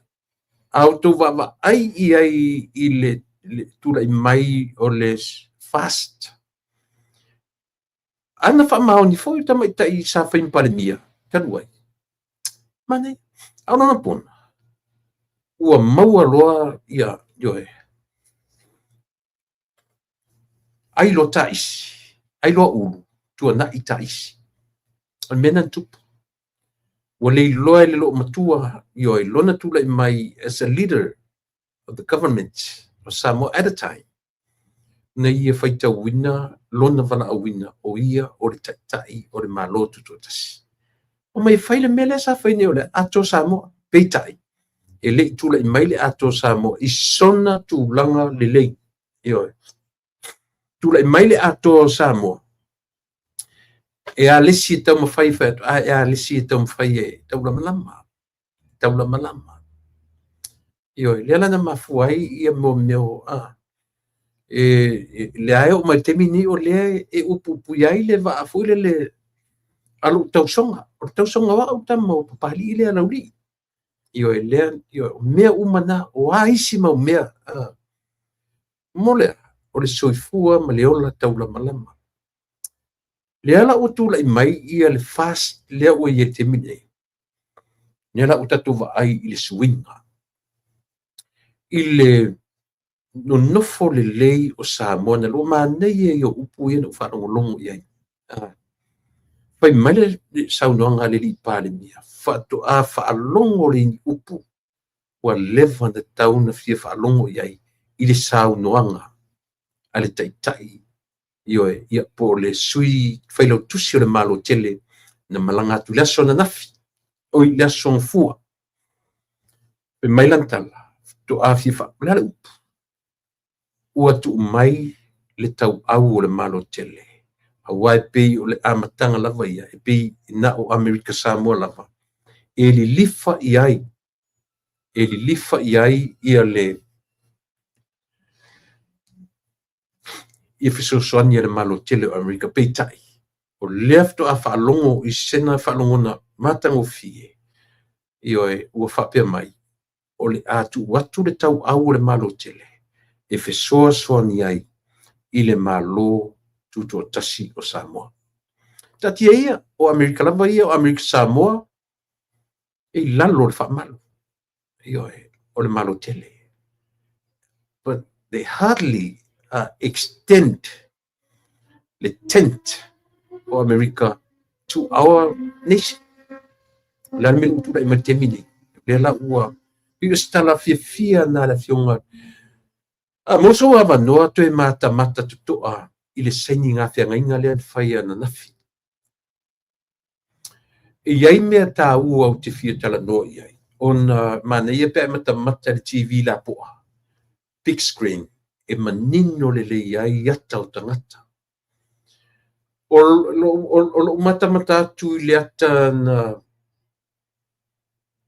a outou vaavaai i ai i le tulai mai o le FAST, Ana faamaoni foi le tamaitai sa fai ma Palemia talu ai. Manaia. A o lona pona, ua maua loa ia, ioe, ai loa taisi, ai loa ulu, tuanai taisi. O le mea lena na tupu. Ua leiloa e le loomatua, ioe, lona tulai mai as a leader of the government. of Samoa at a time na ia faitauina lona valaauina o ia o le Taitai o le Malo Tutoatasi. Omai e fai le mea lea sa fai nei o le Atoa Samoa. Peitai, e le i tulai mai le Atoa Samoa i sona tulaga lelei. Ioe. Tulai mai le Atoa o Samoa, e a le isi e taumafai e fai atu, a e a le isi e taumafai e taulamalama, taulamalama. Ioe, lea la na mafua ai ia mo mea o, a, e, lea e oo mai le taimi lenei o lea e upuupuia ai le vaa foi lele a lou tausoga. O le tausoga o au tama o Papalii lea Laulii. Ioe, lea, ioe, o mea uma na, o a isi mau mea, a, mo le a, o le soifua ma le ola taulamalama. Lea la ua tulai mai ia le FAST lea ua i ai i le taimi lenei. Lea la ua tatou vaai i le suiga, i le nonofo lelei o Samoa na lua manaia ia o upu ia na ou faalogologo i ai. Fai mai le saunoaga a le alii Palemia, faatoa faalogo le ni upu ua leva na tatau na fia faalogo i ai i le saunoaga a le Taitai, ioe, ia, po o le Sui Failautusi o le Malo tele na malaga atu i le aso ananafi, oi, le aso Gafua. Fai mai lana tala, faatoa fia faa, o le a le upu? Ua tuu mai le tauau o le Malo tele, aua e pei o le amataga lava ia, e pei na o Amerika Samoa lava e lilifa i ai, e lilifa i ai ia le ia fesoasoani a le Malo tele o Amerika. Peitai, o lea faatoa faalogo i sena faalogona matagofie, ioe, ua faapea mai, o le a tuu atu le tauau o le Malo tele e fesoasoani ai i le Malo Tutoatasi o Samoa. Taatia ia, o Amerika lava ia, o Amerika Samoa, e i lalo o le faamalu, ioe, o le Malo tele. But they hardly extend le tent o Amerika to our nation. O le a le mea ua tulai mai le taimi nei? Lea la ua pei o se tala fiafia na le afioga. A mo sou avanoa toe matamata totoa i le saini gafeagaiga lea na fai ananafi. E i ai mea taua ou te fia talanoa i ai, ona manaia pe a e matamata i le TV lapoa, big screen, e manino lelei ai ata o tagata. O lou matamata atu i le ata na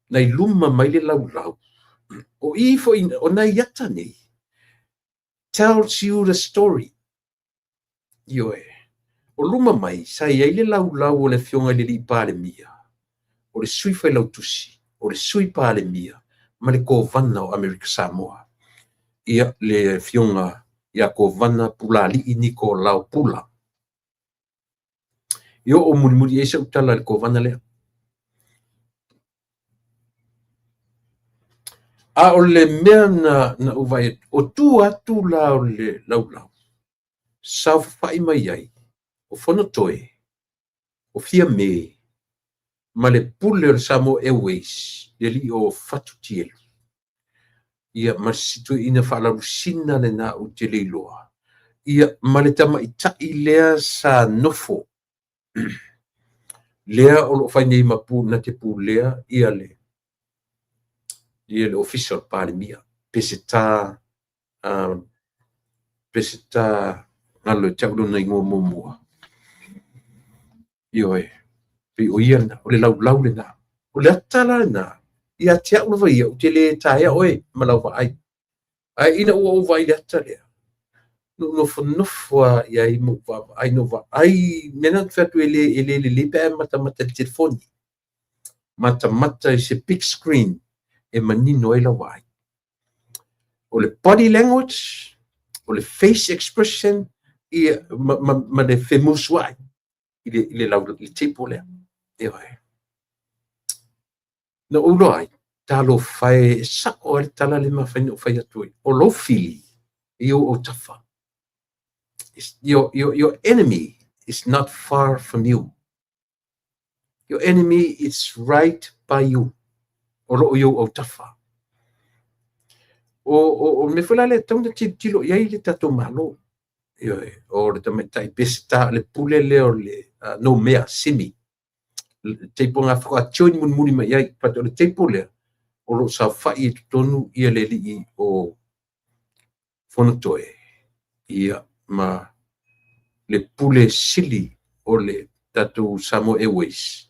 na i luma mai le laulau, o i foi, o nai ata nei, tells you the story. Ioe. O luma mai, sa i ai le laulau o le Afioga i le Alii Palemia, o le Sui Failautusi, o le Sui Palemia ma le Kovana o Amerika Samoa, ia, le Afioga ia Kovana Pulalii Nikolao Pula. E oo mulimuli i ai sau tala i le Kovana lea. A o le mea na, na ou vaai atu, o tua atu la o le laulau, saofafai mai ai o Fonotoe, o Fiame, ma le pule o le Samoa Airways, le alii o Fatu Tielu. Ia, ma si toeaina faalalusina lena ou te le iloa. Ia, ma le tamaitai lea sa nofo, lea o lo o fai nei ma pu, na te pulea ia le, ia le Ofisa o le Palemia, Peseta Peseta galo e tau lona igoa muamua. Ioe, pei o ia lena, o le laulau lena. O le ata la lena, ia te au lava ia, ou te le taea oe ma lau vaai. Ae ina ua ou vaai i le ata lea, na ou nofonofo lava i ai ma ou vaavaai, na ou vaai, mea na ou te fai atu e le, e le lelei pe a e matamata i le telefoni. Matamata i se big screen e manino ai lau vaai. O le body language, o le face expression, ia, ma, ma, ma le femusuai i le, i le, lau, i le table lea. Ioe. Na ou iloa ai, talofa e, e sa'o lava le tala lea e mafai ona ou fai atu ai, o lou fili e i ou autafa. Your enemy is not far from you. Your enemy is right by you. O loo i ou autafa. O le mea foi la lea e tatau ona tilotilo i ai le tatou Malo. Ioe, o le tamaitai Peseta, le pule lea o le Noumea Simi, le table na faatoa join mulimuli mai ai, but o le table lea o lo o saofai i totonu ia le alii o Fonotoe, ia ma le pule sili o le tatou Samoa Airways,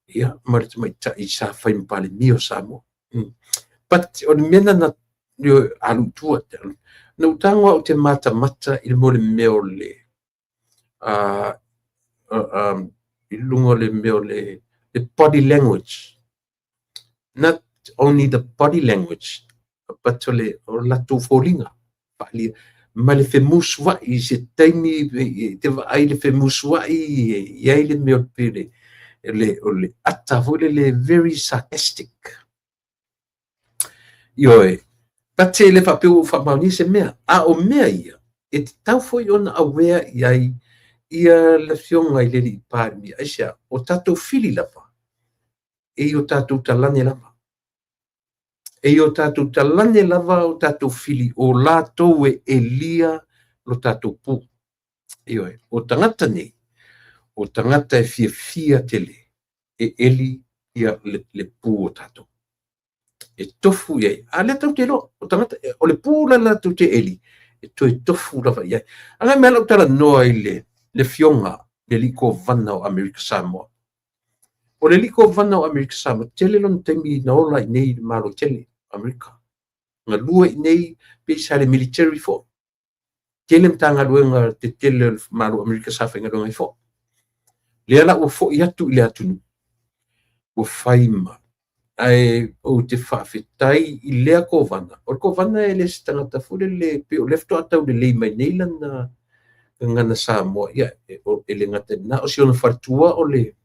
ia ma le tamaitai sa fai ma Palemia o Samoa. But o le mea na alu i tua, na ou tago au te matamata i le mo le mea o le i luga o le mea o le body language. Not only the body language, but o le o latou foliga faaalia ma le femusuai i se taimi te vaai le femusuai e i ai le mea o le o le ata foi lele very sarcastic. Ioe, but e le faapea ua faamaonia se mea, a o mea ia e tatau foi ona aware i ai ia le afioga i le alii Palemia. Aisea? O tatou fili lava e i o tatou talane lava. E i o tatou talane lava o tatou fili o latou e elia lo tatou pu. Ioe, o tagata nei, o tagata e fiafia tele e eli ia le pu o tatou. E tofu i ai. A lea tatou te iloa, o tagata, o le pu la latou te eli, e toe tofu lava i ai. Agai mai lau talanoa i le afioga le alii Kovana o Amerika Samoa. O le alii Kovana o Amerika Samoa, tele lona taimi na ola i nei i le Malo tele Amerika. Galue i nei, pei sa le military foi. Tele Matagaluega tetele o le Malo Amerika sa faigaluega ai foi. Lea la ua foi atu i le atunuu, ua fai ma. Ae ou te faafetai i lea Kovana. O le Kovana e le se tagata foi lele, pei o lea faatoa taulelei mai nei lana gagana Samoa. Ia, e le gata i lena, o si ona faletua o le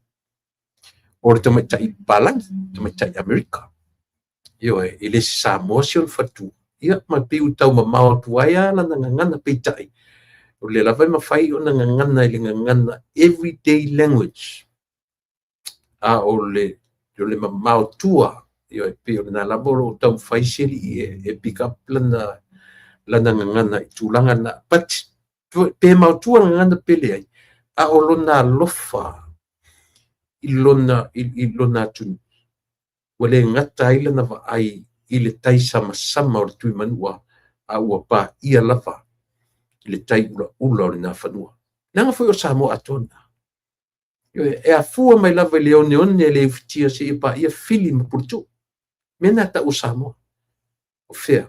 tamaitai palagi, tamaitai Amerika. Ioe, e le se Samoa si ona faletua. Ia, ma pei ua taumamao atu ai lava lana gagana peitai. O lea lava e mafai ona gagana i le gagana everyday language. A o le mamao tua, ioe, pei o lena lava o lo o taumafai si alii e pick up lana gagana i tulaga na. But pe maotua le gagana pe leai, a o lona alofa i lona atunuu, ua le gata ai lana vaai i le tai samasama o le Tuimanua, a ua paia lava i le tai ulaula o le Nafanua. Leaga foi o Samoa atoa lena. E afua mai lava i le oneone e le ufitia seia paia Fili ma Puletuu. Mea na tau o Samoa. O fea?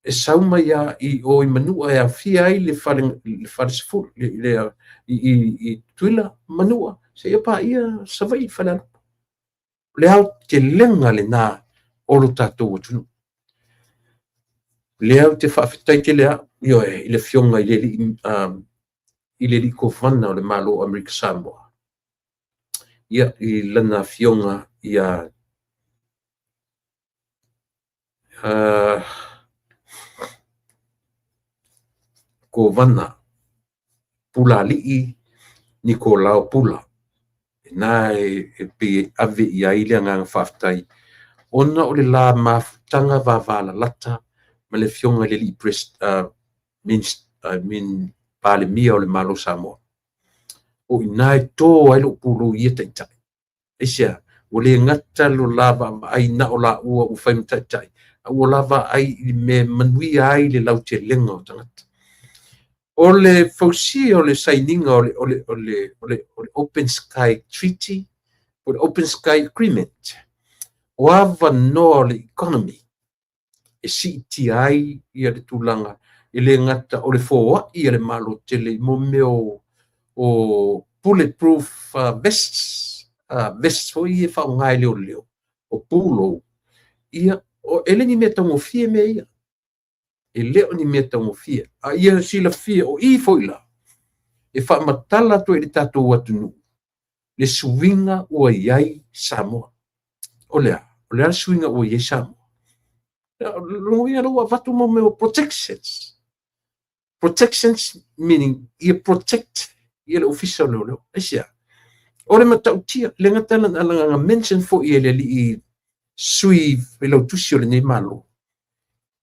E sau mai a i o i Manua e afia ai le falesefulu, i Tutuila, Manua, seia paia Savaii, Falealupo. O le aotelega lena o lo tatou atunuu. Lea ou te faafetai tele au, ioe, i le afioga i le alii Kovana o le Malo o Amerika Samoa. Ia, i lana afioga ia Kovana Pulalii Nikolao Pula. Na e pei e ave i ai le agaga faafetai ona o le la mafutaga vavalalata ma le afioga i le alii Palemia o le Malo Samoa. O i ina e to ai lou pulou i ia taitai. Aisea, ua le gata lo la vaavaai na o laua ua fai ma taitai, a ua la vaai i mea manuia ai le lautelega o tagata. O le fausia o le sainiga o le Open Sky Treaty, o le Open Sky Agreement, o avanoa o le economy e siitia ai ia le tulaga e le gata o le foai a le Malo tele i mo mea o bulletproof vests, vests foi e faaaoga e leoleo, o pulou, ia, e le ni mea taugofie mea ia. E le o ni mea taugofie. A ia silafia, o i foi la, e faamatala atu ai le tatou atunuu, le suiga ua i ai Samoa. O le a le suiga ua i ai Samoa? Lona uiga lea ua avatu mo mea o protections. Protections meaning ia protect ia le ofisa o leoleo. Aisea? O le matautia, le gata lana mention foi e le alii sui failautusi o lenei Malo.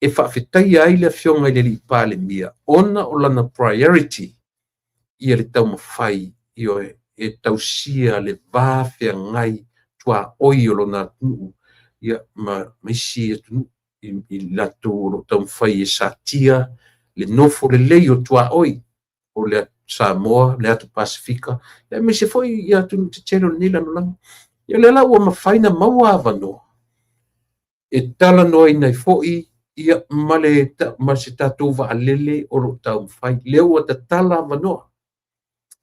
e faafetaia ai le Afioga i le Alii Palemia ona o lana priority ia le taumafai, ioe, e tausia le va feagai tuaoi o lona atunuu, ia, ma isi atunuu i latou o lo o taumafai e satia le nofo lelei o tuaoi o le Samoa, le atu Pasefika, aemaise foi i atunuu tetele o lenei lalolagi. Ia, o lea la ua mafai ona maua avanoa e talanoaina ai foi, ia, ma se tatou vaalele o lo o taumafai. Lea ua tatala avanoa.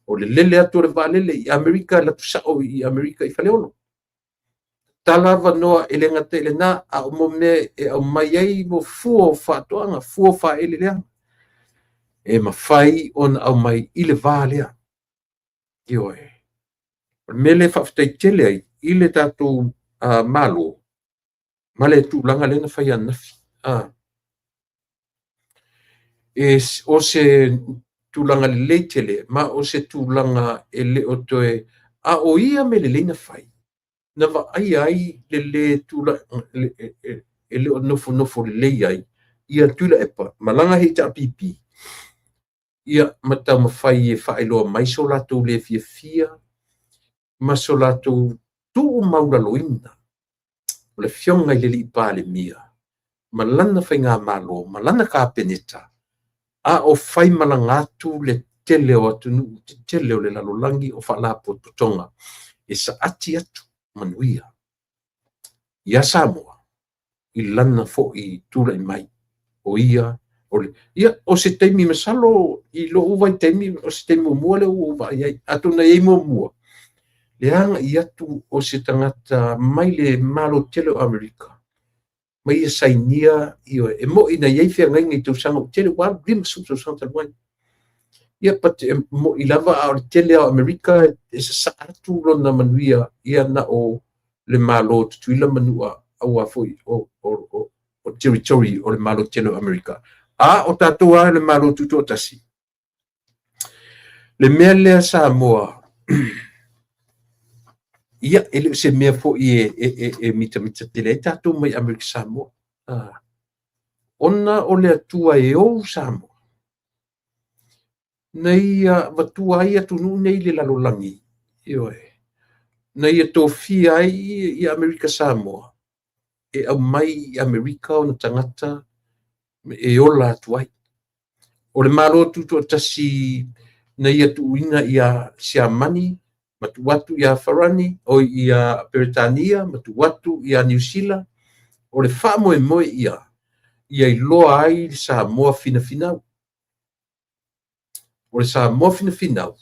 O le lele atu o le vaalele i Amerika, alu atu sao i Amerika i Faleolo. Tatala avanoa e le gata i lena, a o mo mea e aumai ai mo fua o faatoaga, fua o faaeleeleaga, e mafai ona aumai i le va lea. Ioe. O le mea lea e faafetai tele ai i le tatou Malo ma le tulaga lea na fai ananafi. O se tulaga lelei tele, ma o se tulaga e le o toe, a o ia mea lelei na fai, na vaaia ai le le tula, e le o nofonofo lelei ai ia Tuilaepa ma lana HRPP, ia, ma taumafai e faailoa mai so latou le fiafia ma so latou tuumaulaloina o le Afioga i le Alii Palemia ma lana faigamalo ma lana Kapeneta, a o faimalaga atu le tele o atunuu tetele o le lalolagi o faalapotopotoga e saati atu manuia ia Samoa i lana foi tulai mai o ia o le, ia, o se taimi masalo i lou vaitaimi, o se taimi muamua lea ua ou vaai ai, atonu e i ai muamua le agai atu o se tagata mai le Malo tele o Amerika ma ia sainia, ioe, e moi na i ai feagaiga i tausaga ua tele, ua alu 50 tausaga talu ai. Ia, but e moi lava, a o le tele o Amerika e sasaa atu lona manuia, ia, na o le Malo Tutuila ma Manua, aua foi o territory o le Malo tele o Amerika. A o tatou lava le Malo Tutoatasi. Le mea lea Samoa, ia, e le o se mea foi e mitamita tele ai tatou mai Amerika Samoa. Ona o le Atua e ou Samoa, na ia avatua ai atunuu nei i le lalolagi, ioe, na ia tofia ai i Amerika Samoa, e aumai i Amerika ona tagata e ola atu ai. O le Malo Tutoatasi na ia tuuina ia Siamani, ma tuu atu ia Farani, o ia Peretania, ma tuu atu ia Niu Sila, o le faamoemoe ia, ia iloa ai le Samoa finafinau. O le Samoa finafinau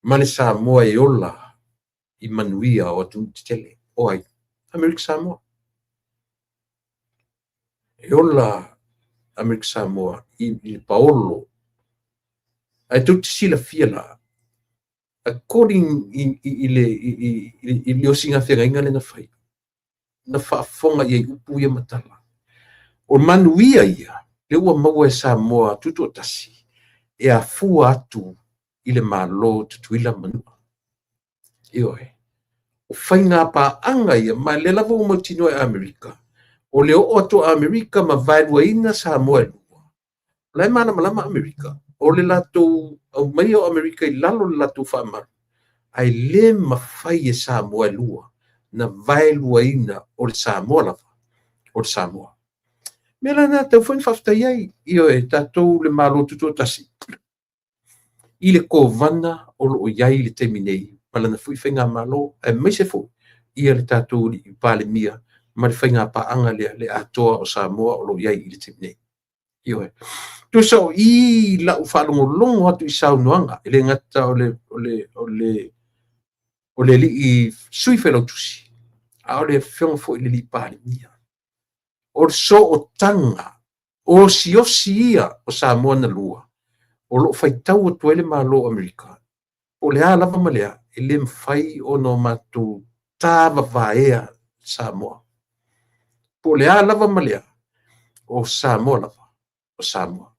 ma le Samoa e ola i manuia o atunuu tetele. O ai? Amerika Samoa. E ola Amerika Samoa i le paolo. Ae tou te silafia la, according i le osiga feagaiga lea na fai, na faafofoga i ai upu ia ma tala. O manuia ia, lea ua maua e Samoa Tutoatasi, e afua atu i le Malo Tutuila Manua. Ioe. O faiga paaga ia, ma lea lava ua mautinoa e Amerika, o le oo atu o Amerika ma vaeluaina Samoa e lua. O la e malamalama Amerika, o le latou aumaia o Amerika i lalo o le latou faamalu, ae le mafai e Samoa e lua na vaeluaina, o le Samoa lava, o le Samoa. Mea la na tau foi na faafetai ai, ioe, tatou le Malo Tutoatasi, i le kovana o lo o i ai i le taimi nei, ma lana foi faigamalo, aemaise foi ia le tatou Palemia ma le faiga paaga lea, le atoa o Samoa o lo o i ai i le taimi nei. Ioe. Tusa o i lau faalogologo atu i saunoaga, e le gata o le alii sui failautusi, a o le afioga foi i le alii Palemia. O le sootaga osiosi ia o Samoa na lua, o lo o faitau atu ai le Malo o Amerika, o le a lava ma le a, e le mafai ona o matou tāvavaea Samoa. Po o le a lava ma le a, o Samoa lava, o Samoa.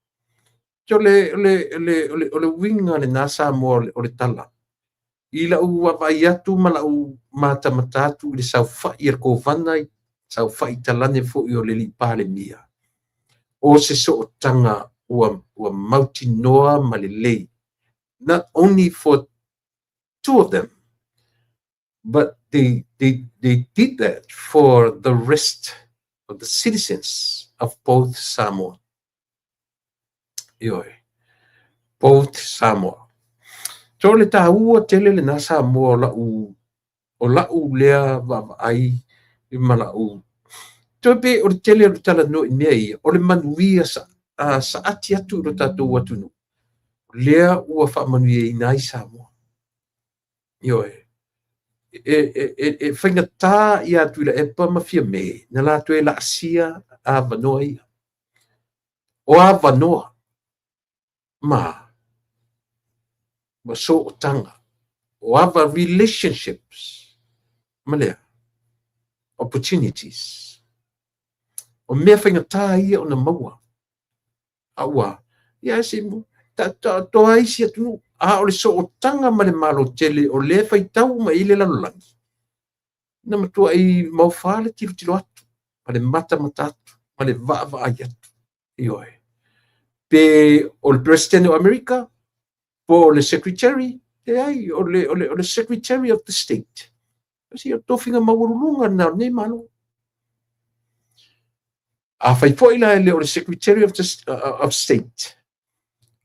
O le uiga lena Samoa o le tala. I lau vaavaai atu ma lau matamata atu i le saofai a le kovana, saofai talane foi o le alii Palemia. O se sootaga ua, ua mautinoa ma lelei. Not only for two of them, but they did that for the rest of the citizens of both Samoa. Ioe. Both Samoa. So le tāua tele lena Samoa o la'u lea vaavaai ma la'u toe pe o le tele o le talanoa i mea ia, o le manuia saati atu i lo tatou atunuu lea ua faamanuiaina ai Samoa. Ioe. E faigata ia Tuilaepa ma Fiame na latou e laasia avanoa ia. O avanoa ma sootaga, o ava relationships ma lea opportunities. O mea faigata ia ona maua. A ua, ia se toa isi atunuu, a o le sootaga ma le Malo tele o lea e faitau mai i le lalolagi, na matuai maofa le tilotilo atu, ma le matamata atu, ma le vaavaai atu. Ioe. Pe o le President o Amerika, po o le Secretary, leai, o le Secretary of the State. Si o tofiga maualuluga na o lenei Malo. A fai foi la e le o le Secretary of State,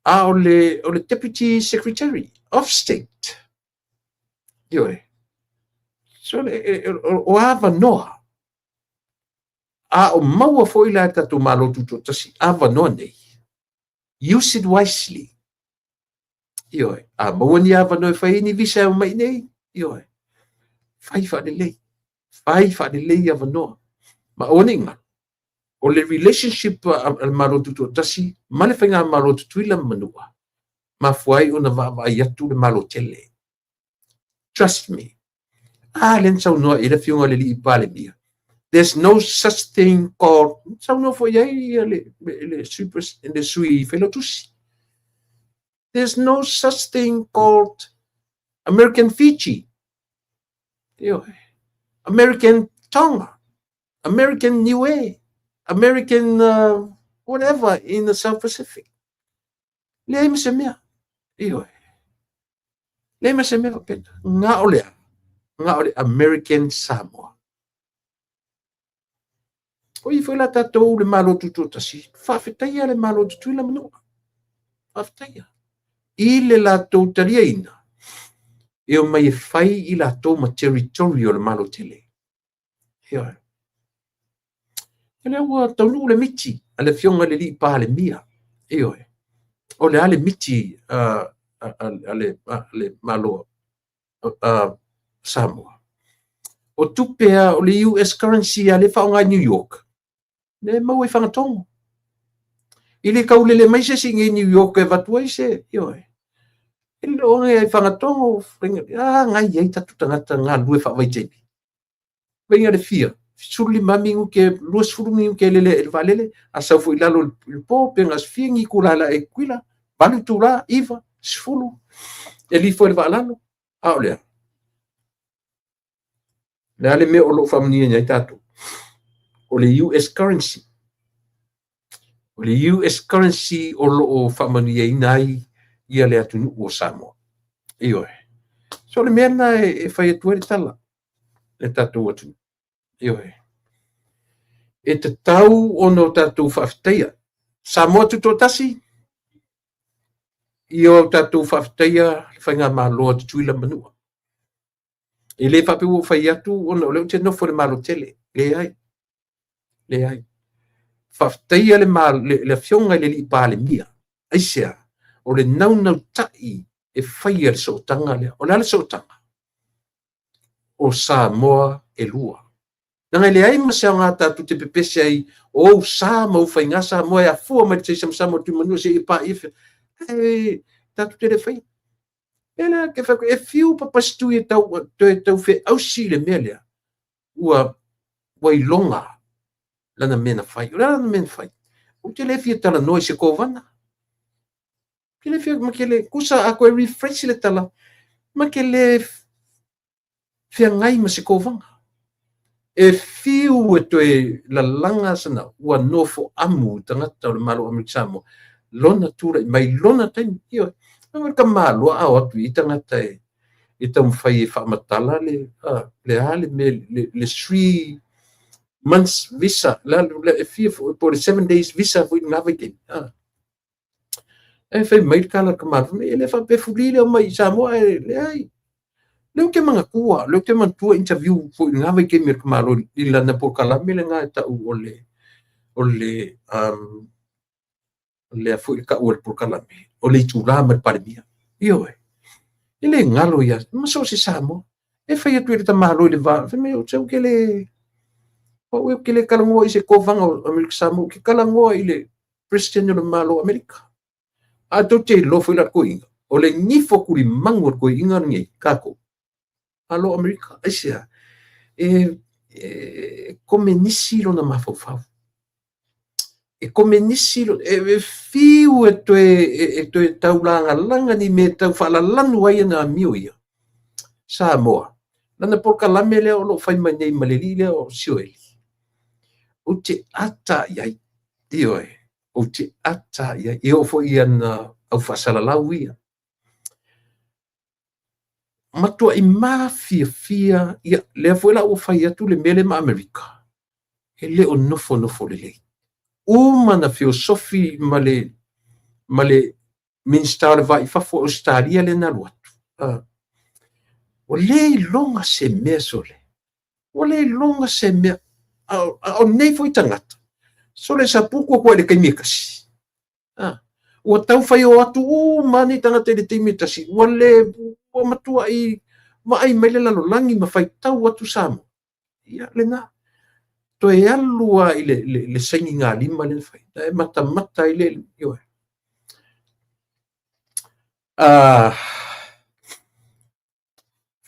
a o le Deputy Secretary of State. Ioe. So o avanoa. A o maua foi la e tatou Malo Tutoatasi avanoa nei. Use it wisely. Ioe. A maua ni avanoa e fai ai ni visa e omai nei. Ioe. Fai faalelei. Fai faalelei avanoa. Ma aua ne i galo, o le relationship a le Malo Tutoatasi ma le Faigamalo Tutuila ma Manua, mafua ai ona vaavaai atu le Malo tele. Trust me. A lea na saunoa i le afioga i le alii Palemia. There's no such thing called, saunoa foi ai ia le sui failautusi. There's no such thing called American Fiji. Ioe. American Tonga. American Niue. American whatever in the South Pacific. Leai ma se mea. Ioe. Leai ma se mea faapena. Nga o lea. Nga o le American Samoa. O i foi la tatou le Malo Tutoatasi, faafetaia le Malo Tutuila Manua. Faafetaia. I le latou taliaina, e o mai e fai i latou ma territory o le Malo tele. Ioe. E lea ua taunuu le miti a le afioga i le alii Palemia. Ioe. O le a le miti a le Malo Samoa. O tupe a o le US currency a le faaaoga i New York, le maua i Fagatogo. I le kaulele mai se isi i New York e avatu ai se, ioe. E le o ai Fagatogo, a ngai ai tatou tagata galulue faavaitaimi. Vaaiga le fia, 15 minute, 20 minute lele i le vaalele, a sau foi i lalo i le po, pe na fia ni itula la e Tutuila, 8 itula, 9, 10, e lifo i le vaalalo, a o lea. Le a le mea o loo faamanuia ai tatou. O le US currency. O le US currency o loo faamanuiaina ai ia le atunuu o Samoa. Ioe. So le mea lena e fai atu ai le tala le tatou atunuu. Ioe. E tatau ona o tatou faafetaia. Samoa Tutoatasi, ia o tatou faafetaia le Faigamalo a Tutuila Manua. E le faapea ua fai atu ona o lea ou te nofo i le Malo tele. Leai. Leai. Faafetaia le afioga i le alii Palemia. Aisea, o le naunautai e faia le sootaga lea. O le a le sootaga? O Samoa e lua. Leaga e leai ma se aoga tatou te pepese ai o ou sa ma ou faiga Samoa e afua mai le taisamasama o Tuimanua seia paia. Ae tatou te le faia. E lea ke whai, e fiu papasitui e tau, toe tau feausi i le mea lea, ua iloga lana mea na fai. O le a lana mea na fai? Ou te le fia talanoa i se kovana. Ke le fia, ma ke le, kusa a koe refresh le tala, ma ke le feagai ma se kovana. E fiu e toe lalaga sana ua nofo amu i tagata o le Malo o Amerika Samoa lona tulai mai lona taimi. Ioe. O le tamaloa a o atu i tagata e taumafai e faamatala le le a le mea le 3 months visa la e fia po le 7 days visa foi lena vaitaimi. E fai mai le tala a le tamaloa, e le faapea fuli le omai i Samoa e leai. Lea ou te manatua, lea ou te manatua interview foi i lena vaitaimi a le tamaloa i lana polokalame lena e tau o le lea foi le tau o le polokalame, o le itula ma le Palemia. Ioe. E le galo ia, ma so o se Samoa. E fai atu i le tamaloa i le va, fai mai, ou te le, ou te le talanoa i se kovana o Amerika Samoa, ou te talanoa i le President o le Malo o Amerika. A tou te iloa foi la toeaina, o le nifo tulimanu o le toeaina lenei, tatou, Malo Amerika, aisea, e komenisi lona mafaufau. E komenisi, e fiu e toe taulagalaga ni mea tau faalalanu ai ana amio ia. Samoa, lana polokalame lea o lo o fai mai nei ma le alii lea o Sioeli. Ou te ata i ai, ioe, ou te ata i ai. E oo foi i ana au faasalalau ia. Matuai mafiafia, ia, lea foi la ua fai atu le mea lea ma Amerika, e le o nofonofo lelei. Uma na feosofi ma le Minisita o le Va i Fafo o Ausetalia lea na alu atu. Ua le iloga se mea sole. Ua le iloga se mea. A o nei foi tagata, sole saputu atu ai i le taimi e tasi. Ua tau fai o atu uma nei tagata i le taimi e tasi. Ua le, ua matuai vaai mai le lalolagi ma faitau atu Samoa. Ia, lena. Toe alu lava i le sainiga lima lea na fai. E matamata ai le, ioe.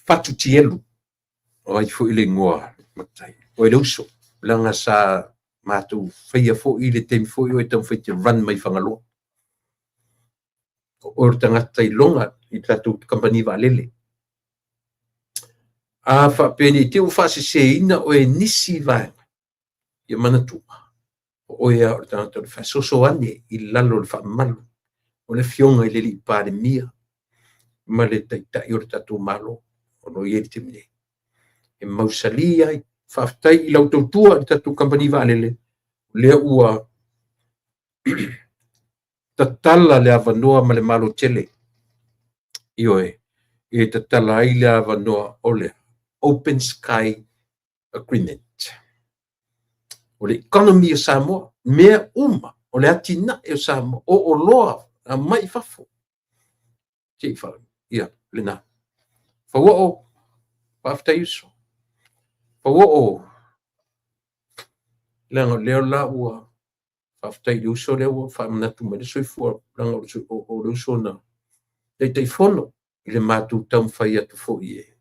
Fatu Tielu, o ai foi le igoa matai, o le uso, leaga sa matou faia foi le taimi foi o e taumafai te run mai Fagaloa. O le tagata iloga i tatou kamupani vaalele. A faapea nei te ua faaseseina oe e nisi vaega, ia manatua, o oe lava o le tagata o le faasoasoane i lalo o le faamalu o le Afioga i le Alii Palemia ma le Taitai o le tatou Malo o lo o i ai le taimi nei. E mausali ai. Faafetai i lau tautua i le tatou kamupani vaalele, lea ua tatala le avanoa ma le Malo tele. Ioe, e tatala ai le avanoa o le Open Sky Agreement. O le economy o Samoa, mea uma, o le atinae o Samoa, o oloa mai i fafo. Se i fa, ia, lena. Fauoo, faafetai uso. Fauoo, leaga o lea la ua faafetai i le uso lea ua faamanatu mai le soifua, leaga o le uso na Taitaifono i le matou taumafai atu foi e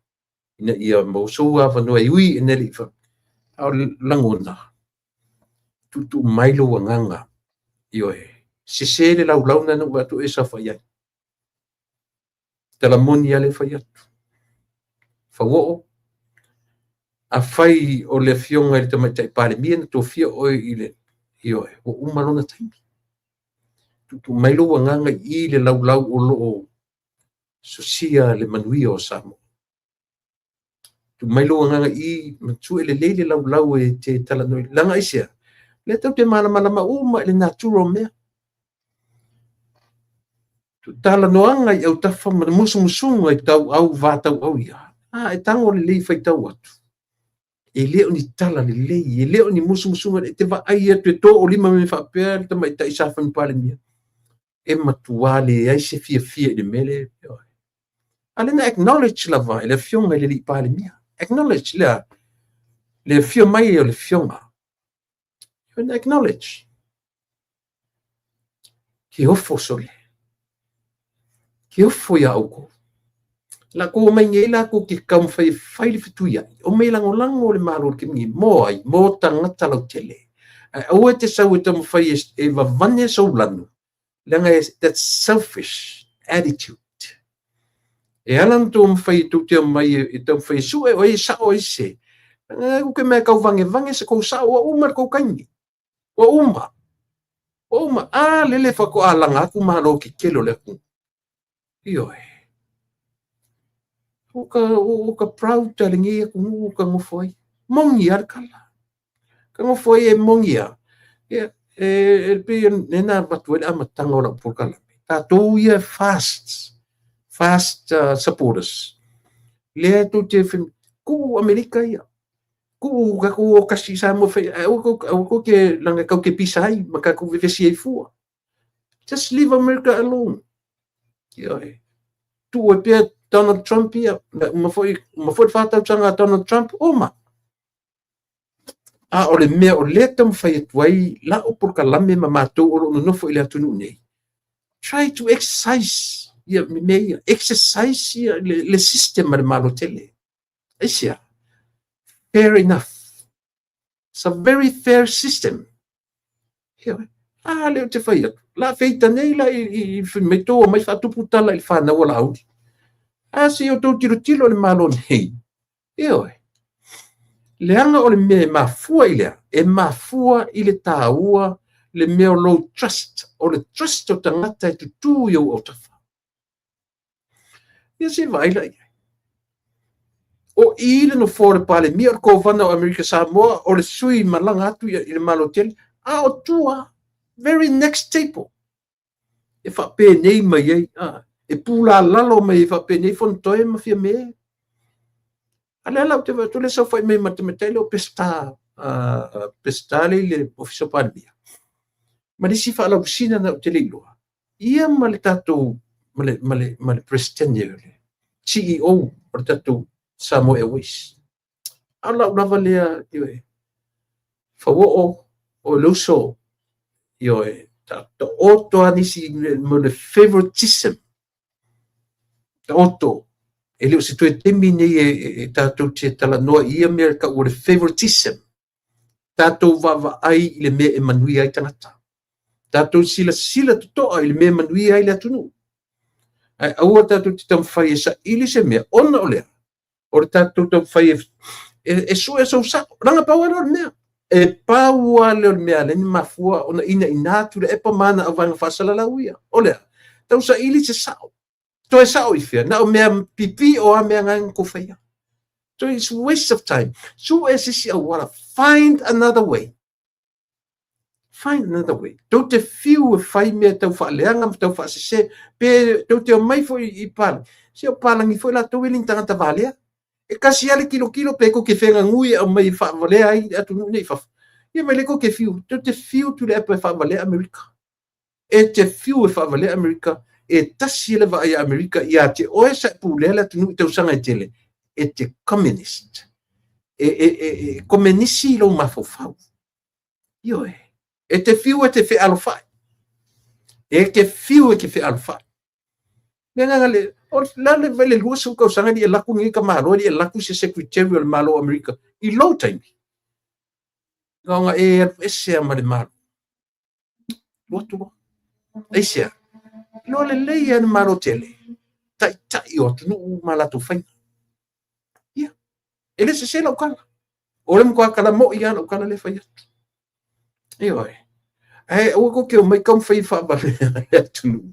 ina ia maua sou avanoa e ui ina le i fa. A o le lagona, tuutuu mai lou agaga, ioe, sese le laulau na ou atu e saofai ai. Tala moni lava le fai atu. Fauoo, afai o le Afioga i le Tamaitai Palemia na tofia oe i le, ioe, ua uma lona taimi. Tuutuu mai lou agaga i le laulau o lo o sosia le manuia o Samoa. Tuu mai lou agaga i ma sue lelei le laulau e te talanoa. Leaga aisea? Lea tou te malamalama uma i le natura o mea. Talanoaga i autafa ma le musumusuga i tauau va tauau ia. A e tago lelei faitau atu. E le o ni tala lelei, e le o ni musumusuga, e te vaai atu e to o lima me faapea le tamaitai sa fai Palemia. E matua leai se fiafia i le mea lea. A lea na acknowledge lava e le Afioga i le Alii Palemia. Acknowledge lea, le afio mai o le Afioga. Na acknowledge. Ke ofo sole. Ke ofo ia outou. Latou omai nei latou te taumafai e fai le fetuiai. Omai e lagolago le Malo o le taimi nei. Mo ai, mo tagata lautele. Ae aua e te sau e taumafai e vavane sou lanu. Leaga e, that's selfish attitude. E ala na tou mafai e tou te omai e taumafai e sue o ai e sao ai se. E ke mea kau vangevange se kou sa'o ua uma le kou kaimi. Ua uma. Ua uma. A lele faatoa laga atu malo tetele o le atunuu. Ioe. Ua ka proud a lenei atunuu ua ka nofo ai. Moni lava le tala. Ka nofo ai e moni lava. Ia, e pei lea na avatu ai le amataga o lau polokalame. Tatou ia fast, fast supporters. Lea tou te tuu Amerika ia. Tuu tatou o tasi i Samoa fai, ae aua tou te laga tatou te pisa ai ma tatou vevesi ai fua. Just leave America alone. Ioe. Tuu ai pea Donald Trump ia. Uma foi, uma foi le 4 tausaga a Donald Trump, uma. A o le mea o lea taumafai atu ai la'u polokalame ma matou o loo nonofo i le atunuu nei, try to exercise ia mea ia, exercise ia le system a le Malo tele. Aisea? Fair enough. It's a very fair system. Ioe. A lea ou te fai atu. La feita nei la i fai mai tou omai faatupu tala i le fanau a Laauli. A se i outou tilotilo i le Malo nei. Ioe. Leaga o le mea e mafua i lea, e mafua i le taua le mea o lou trust, o le trust o tagata e tutū i ou autafa. Ia se i vaai la i ai. O i le nofoa o le Palemia, o le Kovana o Amerika Samoa, o le sui malaga atu i le Malo tele, a o tua, very next table. E faapenei mai ai, e pulalalo mai ai faapenei Fonotoe ma Fiame. A lea la ou te vaai atu le saofai mai ma le tamaitai lea o Peseta, Peseta lea i le Ofisa o Palemia. Ma le isi faalausina na ou te le iloa. Ia ma le tatou, ma le President, le CEO o le tatou Samoa Airways. A o lau lava lea, ioe, fauoo o le uso, ioe, taoto lava nisi mo le favoritism. Taoto. E le o se toe taimi nei e tatou te talanoa i ia mea tau o le favoritism. Tatou vaavaai i le mea e manuia ai tagata. Tatou silasila totoa i le mea e manuia ai le atunuu. Ae aua tatou te taumafai e saili se mea, ona o lea, o le tatou taumafai e sue sou sao. Leaga pau lea o le mea. E pau lava lea o le mea lea na mafua ona inaina Tuilaepa ma ana auvaega faasalalau ia. O lea, tau saili se sao. Toe sao i fea, na o mea pipi o a mea ngai na tou faia. So it's waste of time. Sue se isi auala. Find another way. Find another way. Tou te fiu e fai mea tau faaleaga ma tau faasese, pe tou te omai foi i palagi. Se o palagi foi latou e le ni tagata valea. E kasi lava le kilokilo pe kou te feagagui e aumai e faavalea ai le atunuu nei i fafo. Ia mai le kou te fiu. Tou te fiu Tuilaepa e faavalea Amerika. E te fiu e faavalea Amerika, e tasi le vaai a Amerika ia te oe sa e pulea le atunuu i tausaga e tele, e te communist. E komenisi i lou mafaufau. Ioe. E te fiu e te fealofai. E te fiu e te fealofai. Le agaga le, o la le vai le 20 tausaga e alu atu lenei ka Malo, e alu atu se secretary o le Malo o Amerika i lou taimi. Ona e alu ese ma le Malo. Alu atu loa. Aisea? Iloa lelei e le Malo tele, taitai o atunuu ma latou faiga. Ia, e le sese lau tala. O le matua tala moi lava lau tala lea e fai atu. Ioe. Ae aua tou te omai taumafai e faavalea le atunuu.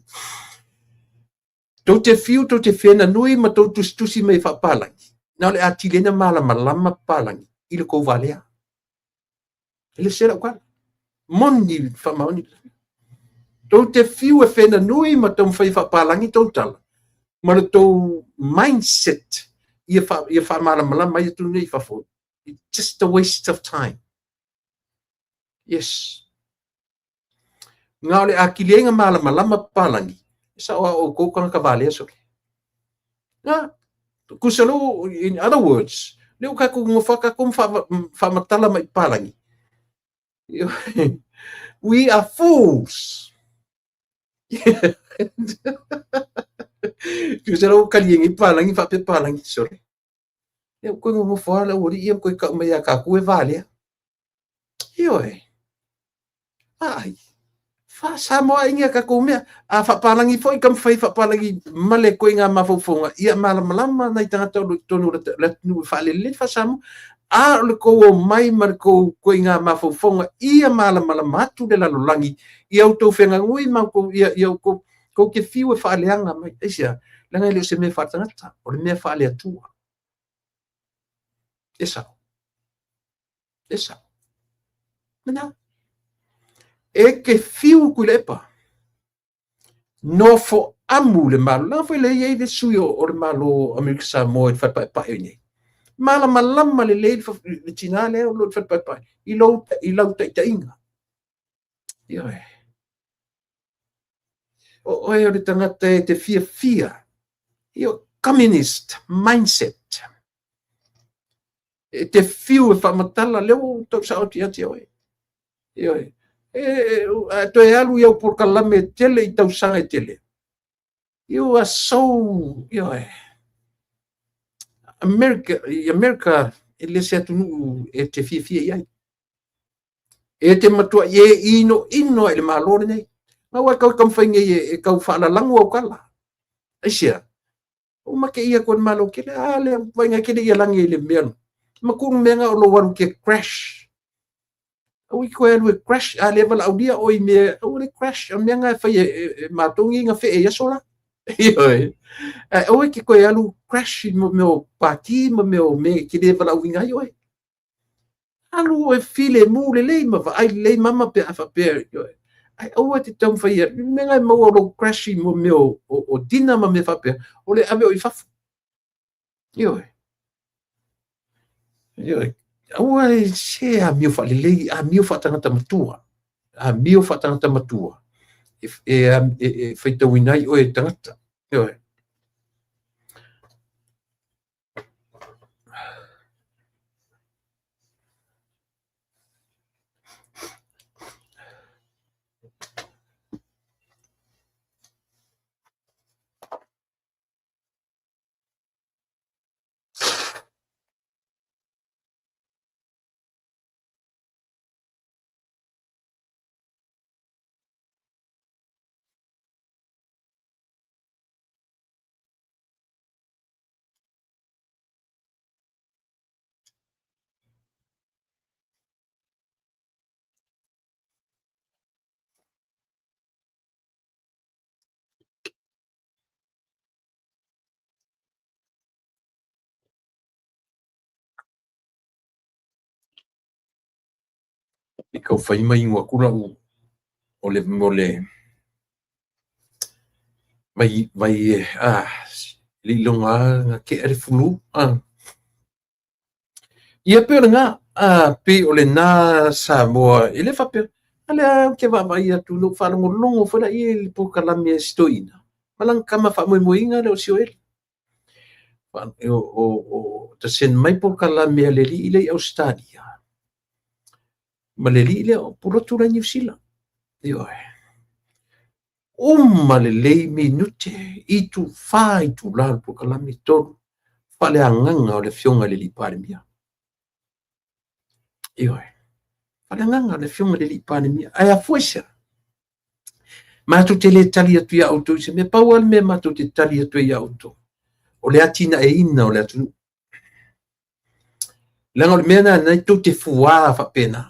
Tou te fiu, tou te fenanui ma tou tusitusi mai e faapalagi, na o le atili ai na malamalama papalagi i le tou valea. E le sese lau tala. Moni faamaoni. Tou te fiu e fenanui ma taumafai e faapalagi tou tala, ma le tou mindset ia faamalamalama ai atunuu nei i fafo. It's just a waste of time. Yes. Na o le atili ai na malamalama papalagi, e sao a outou tagata valea sole. Na, tusa lo, in other words, lea ua tatou nofo lava tatou ma faamatala mai papalagi. We are fools. Tusa lo ua kali ai nei papalagi faapea papalagi sole. Lea ua toe nonofo lava le aualii ia ma toe tau mai ia tatou e valea. Ioe. Ai. Faa-Samoa ai a tatou mea. A faapalagi foi taumafai e faapalagi ma le ituaiga mafaufauga ia malamalama nai tagata o lo o i totonu o le atunuu e faalelelei le faa-Samoa. A o le tou omai ma le tou ituaiga mafaufauga ia malamalama atu le lalolagi ia outou feagagui ma outou ia ia outou tou te fiu e faaleaga mai. Aisea? Leaga e le o se mea faaletagata, o le mea faale-Atua. E sao. E sao. Lena. E te fiu Tuilaepa. Nofo amu le Malo. Leaga foi lea e i ai le sui o le Malo o Amerika Samoa i le fale paepae i inei. Malamalama lelei le tina lea o lo o i le fale paepae i lou, i lau taitaiga. Ioe. O oe o le tagata e te fiafia. Io, communist mindset. E te fiu e faamatala, lea ua ou tau sao atu ia te oe. Ioe. E, a toe alu i au polokalame e tele i tausaga e tele. You are so, ioe. America, i America, e le se atunuu e te fiafia i ai. E te matua i e ino ino i le Malo lenei. Na ua e kau taumafai nei e, e tau faalalago au tala. Aisea? Ua make ia koe le Malo kele, a le vainga kele ia langi i le mea. Ma kunu mea nga o lou alu ke crash. Aua i koe alu e crash, a le valaaulia oi mea, aua le crash, o mea nga e fai e, e, e matou ngi nga fee i aso la. Ioe. Ae aua ke koe alu crash i mea o pati ma mea o mea ke le valaauina ai oe. Alu oe filemu lelei ma vaai lelei mama pe a faapea, ioe. Ae aua e te taumafai e, mea nga e maua o lou crash i mea o, o, o dina ma mea faapea, o le ave oe i fafo. Ioe. Ioe. Aua e se amio faalelei, amio faatagata matua. Amio faatagata matua. E, e, e, e faitauina ai oe e tagata. Ioe. I kau fai mai ingoa atu lau o le mo le vai vai ah le i loga na tea le flu ah. Ia pei o lena, ah pei o lena Samoa e le faapea a lea ou te vaavaai atu na ou faalogologo foi laia i le polokalame a si toeaina ma lana tama faamoemoeina lea o Sioeli. O, o, o, ta send mai polokalame a le alii lea i Ausetalia ma le alii lea o Pulotu la i Niu Sila. Ioe. Uma lelei minute, itu fa itula o le polokalame, tolu, faaleagaga o le afioga i le alii Palemia. Ioe. Faaleagaga o le afioga i le alii Palemia. Ae afua i se a? Matou te le tali atu iā outou i se mea, pau lava le mea matou te tali atu ai iā outou, o le atinaeina o le atunuu. Leaga o le mea lena na tou te fuā faapena.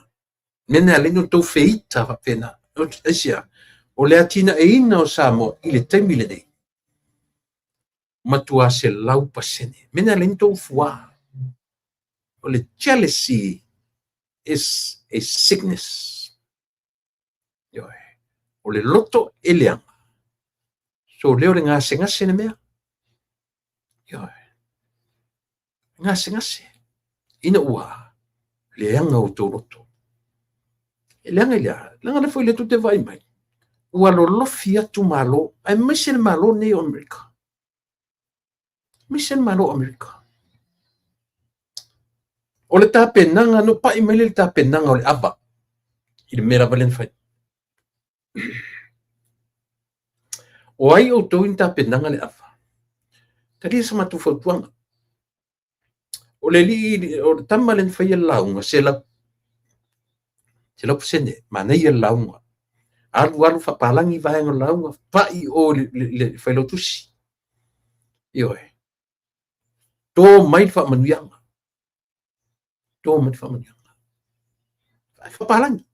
Mea lena e ala ai ona tou feita faapena. Aisea? O le atinaeina o Samoa i le taimi lenei, matua 100%. Mea lena e ala ai ona tou fuā. O le jealousy is a sickness. Ioe. O le loto e leaga. So lea o le gasegase le mea. Ioe. Gasegase. Ina ua leaga outou loto. E leaga i le a? Leaga lea foi lea tou te vaai mai. Ua lolofi atu Malo, aemaise le Malo nei o Amerika. Aemaise le Malo o Amerika. O le tapenaga, na pai mai lea i le tapenaga o le ava, i le mea lava lea na fai. O ai outou i na tapenaga le ava? Talia sa matou fautuaga. O le alii, o le tama lea na faia le lauga, 100%, manaia le lauga. Alu alu faapalagi vaega o le lauga, pai i o i le failautusi. Ioe. To mai le faamanuiaga. To mai le faamanuiaga. Ae faapalagi.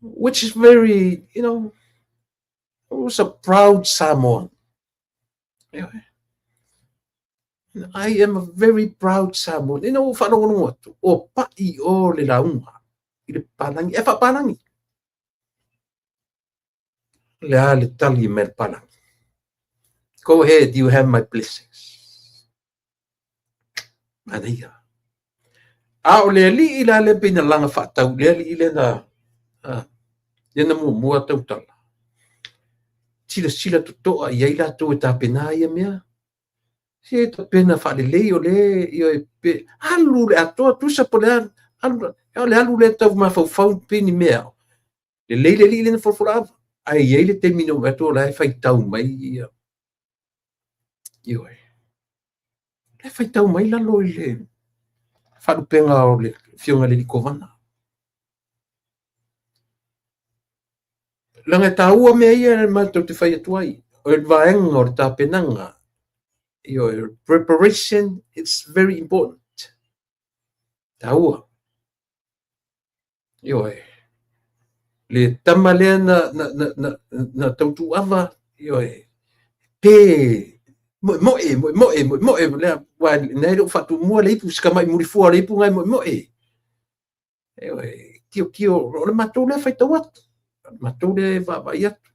Which is very, you know, I was a proud Samoan. I am a very proud Samoan. Ina ua faalogologo atu, o pai o le lauga i le palagi, e faapalagi. Le a le tali mai le palagi. Go ahead, you have my blessings. Manaia. A o le alii la lea pei na laga faatau, le alii lea na, lea na muamua tautala. Silasila totoa i ai latou e tapena ia mea. Se tapena faalelei o le, ioe, pe, alu le atoa, tusa po le a, alu, o le alu lea tau mafaufau pe ni mea. Lelei le alii lea na folafola ava. Ae i ai le taimi na oo atu o la e faitau mai ia. Ioe. La e faitau mai lalo i le faalupega o le Afioga i le Alii Kovana. Leaga e taua mea ia matou te fai atu ai. O le vaega o le tapenaga. Ioe, preparation it's very important. Taua. Ioe. Le tama lea na tautuava, ioe, pe moemoe, moemoe, moemoe, lea, ua na e le o faatumua le ipu, si tamai mulifua o le ipu na e moemoe. Ioe, tiotio, o le matou lea faitau atu, o le matou lea vaavaai atu.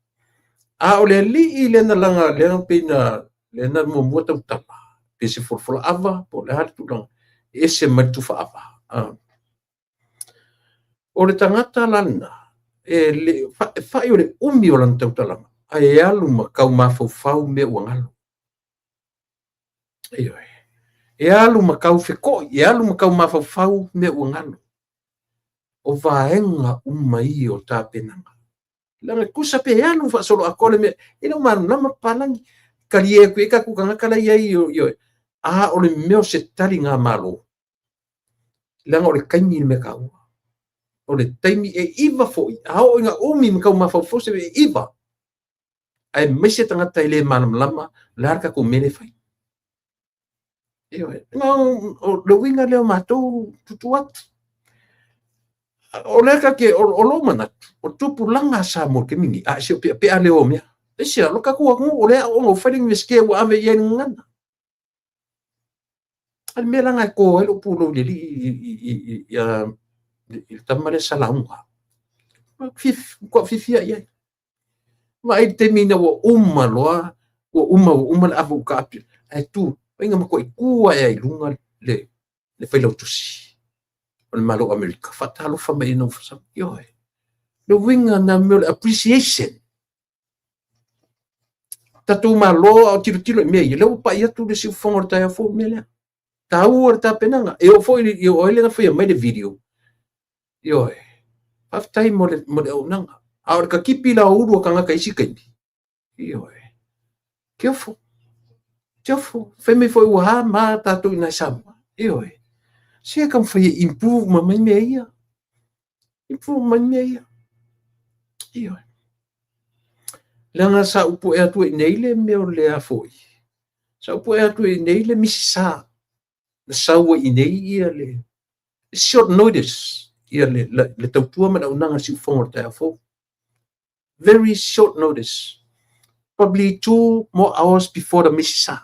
A o le alii lea na laga, lea pei na, lea na muamua tautala, pe se folafola ava, po o le a le tulaga, e ese mai le tufa ava. O le tagata la lena, e le, e fai o le umi o lana tautalaga, ae alu ma tau mafaufau mea ua galo. Ioe. E alu ma tau feto'i, e alu ma tau mafaufau mea ua galo. O vaega uma ia o tapenaga. Leaga e tusa pe alu faasoloatoa le mea, e le o malamalama papalagi. Talie atu i ai tatou tagata la e i ai, ioe. A o le mea o se taligamalo, leaga o le taimi le mea taua. O le taimi e 9 foi, a oo ina umi ma tau mafaufau se mea e 9. Aemaise tagata e le malamalama, o le a le tatou mea lea e fai. Ioe. No, o le uiga lea o matou tutu atu. O lea ka ke, o lou manatu, o tupulaga a Samoa i le taimi lenei, a se o peapea lea o mea. Aisea, o le tatou atunuu, o lea aoga ua fai le Iunivesite ua ave i ai le gagana. A le mea la na e to ai lou pulou i le alii i le tama lea sa lauga. Matua fiafia i ai. Vaai i le taimi ina ua uma loa, ua uma, ua uma le ava ua taape, ae tu, vaai na matuai tu ae ai i luga le failautusi o le Malo o Amerika. Faatalofa mai i na ioe. Le uiga na mea o le appreciation. Tatou Malo a o tilotilo i mea ia, lea ua pai atu le siufofoga o le taeao fou i le mea lea. Taua le tapenaga. E oo foi i o ai lea na faia mai le video. Ioe. Faafetai mo le, mo le auaunaga. A o le katipi la o ulu o tagata i isi taimi. Ioe. Tiofo. Tiofo. Fai mai foi ua a ma tatou i nai Samoa. Ioe. Se taumafai e improve ma mai mea ia. Improve mai mea ia. Ioe. Leaga sa ou pue atu ai nei le mea o le a foi. Sa ou pue atu ai nei le Misisa. Na sau ai i nei ia le short notice ia le tautua ma le auaunaga a le siufofoga o le taeao fou. Very short notice. Probably 2 more hours before the Misisa.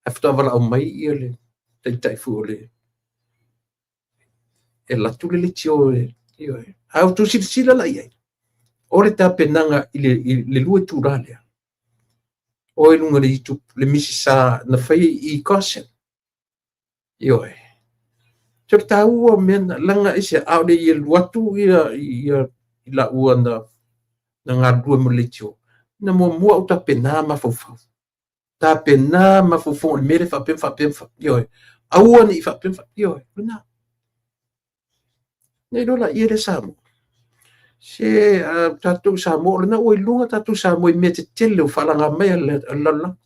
Ae faatoa valaau mai ia le taitai foi o le e alu atu le leitio e, ioe. A outou silasila la i ai, o le tapenaga i le 2 itula lea, o i luga o le YouTube, le Misisa na fai i Carson. Ioe. Se o le taua o mea na, leaga aisea, a o le i alu atu ia, ia i laua na galulue mo le leitio, na muamua ou tapena mafaufau. Tapena mafaufau o le mea lea faapea faapea faapea, ioe. Aua ne i faapea faapea, ioe, lena. Nei loa laia lea Samoa. Se tatou Samoa, o lena ua i luga tatou Samoa i mea tetele ua faalaga mai a le lalolagi.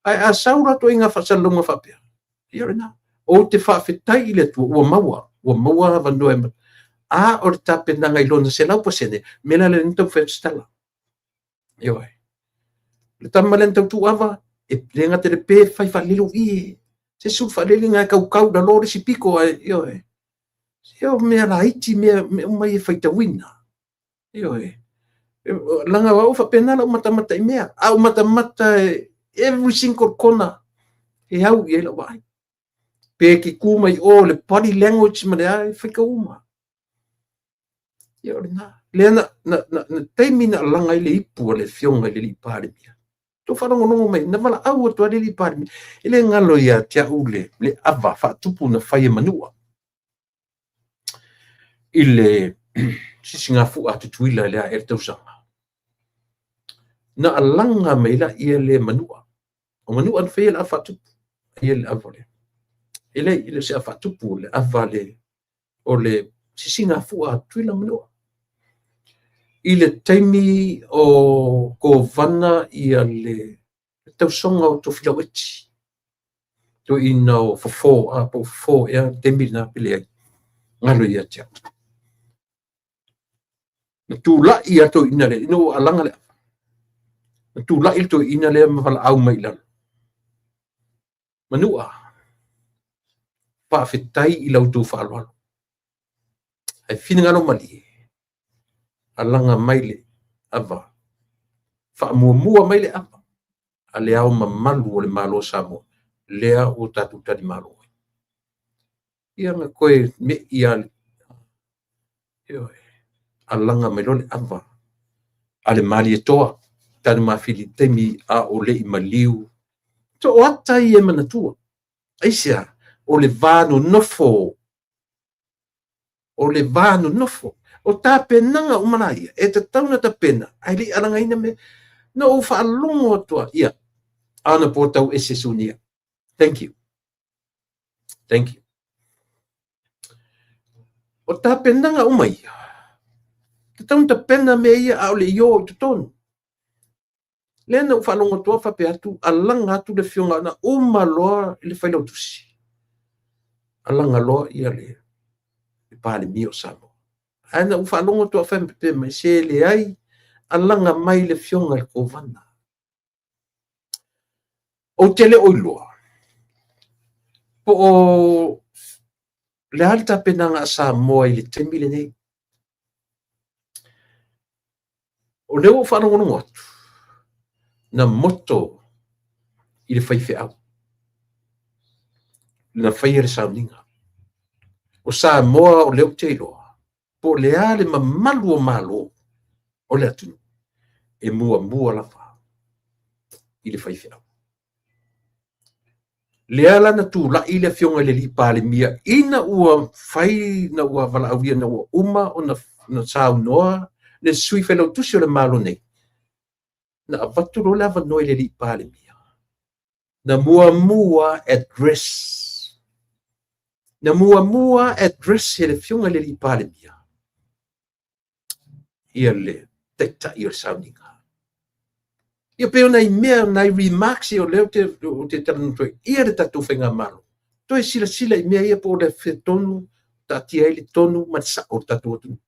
Ae a sau la ituaiga faasalalauga faapea, ia o lena. Ou te faafetai i le Atua ua maua, ua maua avanoa e a o le tapenaga i lona 100%, mea la lea na taumafai atu se tala. Ioe. Le tama lea na tautuava, e le gata i le pe fai faalelei lou ie. Se isi ulu faaleleina e kaukau i lalo le isi pito ae, ioe. Se o mea laiti, mea uma ia e faitauina. Ioe. Leaga o au faapena lau matamata i mea. A ou matamata every single corner e au i ai lau vaai. Pe te tu mai o le body language ma le a, e faitau uma. Ia o lena. Lea na, na, na, na taimi na alaga ai le ipu a le afioga i le alii Palemia. Tou faalogologo mai, na valaau atu lava le alii Palemia. E le galo ia te au le, le ava faatupu na fai e Manua i le sisigafua a Tutuila i le ae le tausaga. Na alaga mai laia le Manua. O Manua na faia le ava faatupu. Ia le ava lea. E leai, e le o se ava faatupu, o le ava le, o le sisigafua a Tutuila ma Manua. I le taimi o kovana ia le tausoga o Tofilau Eti, toeaina o Fofo, a po o Fofo ea le taimi lena pe leai, galo ia te au. Na tulai a toeaina lea, ina ua alaga le ava, na tulai le toeaina lea ma valaau mai i lalo. Manua, faafetai i la outou faaaloalo. Ae finagalo malie, alaga mai le ava, faamuamua mai le ava a le Ao Mamalu o le Malo o Samoa, lea ua tatou talimalo ai. Ia na toe me'i lava, ioe, alaga mai loa le ava a le Malietoa Tanumafili i le taimi a o le i maliu. O ata ia e manatua. Aisea? O le va nonofo. O le va nonofo. O tapenaga uma la ia, e tatau ona tapena, ae le i alagaina mea. Na ou faalogo atu lava, ia, Honourable Tauese Sunia. Thank you. Thank you. O tapenaga uma ia, tatau ona tapena mea ia a o le i o i totonu. Lea na ou faalogo atu faapea atu, alaga atu le afioga na uma loa le failautusi. Alaga loa ia le Palemia o Samoa. Ae na ou faalogo atu faapea mai, se leai, alaga mai le afioga i le Kovana. Ou te le o iloa po o le a le tapenaga a Samoa i le taimi lenei. O lea ua ou faalogologo atu, na moto i le faifeau, na faia le sauniga. O Samoa o lea ou te iloa, po o le a le mamalu o Malo o le atunuu, e muamua lava i le faifeau. Lea la na tulai le afioga i le alii Palemia ina ua fai, na ua valaaulia, na ua uma ona saunoa le sui failautusi o le Malo nei, na avatu loa le avanoa i le alii Palemia, na muamua address, na muamua address e le afioga i le alii Palemia ia le taitai o le sauniga. Ia pei o nai mea, nai remarks ia o lea ou te talanoa atu ai, ia le tatou faigamalo, toe silasila i mea ia po o le fea tonu taatia ai le tonu ma le sao o le tatou atunuu.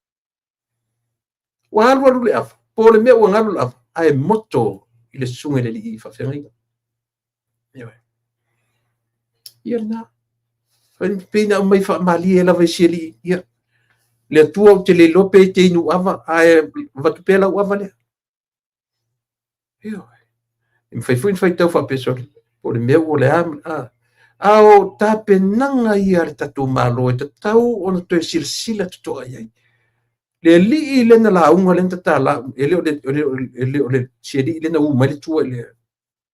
Ua alu alu le ava, po o le mea ua galo le ava, ae moto i le susuga i le alii faafeagaiga. Ioe. Ia lena. Pei na aumai faamalie lava i si alii. Ia. Le Atua ou te le iloa pe te inu ava, ae avatu pea lau ava lea. Ioe. E mafai foi ona faitau faapea sole, po o le mea ua le a, a. A o tapenaga ia a le tatou Malo e tatau ona toe silasila totoa i ai. Le alii lea na lauga lea na tatala, e le o le, e le o le si alii lea na u mai le tua i le,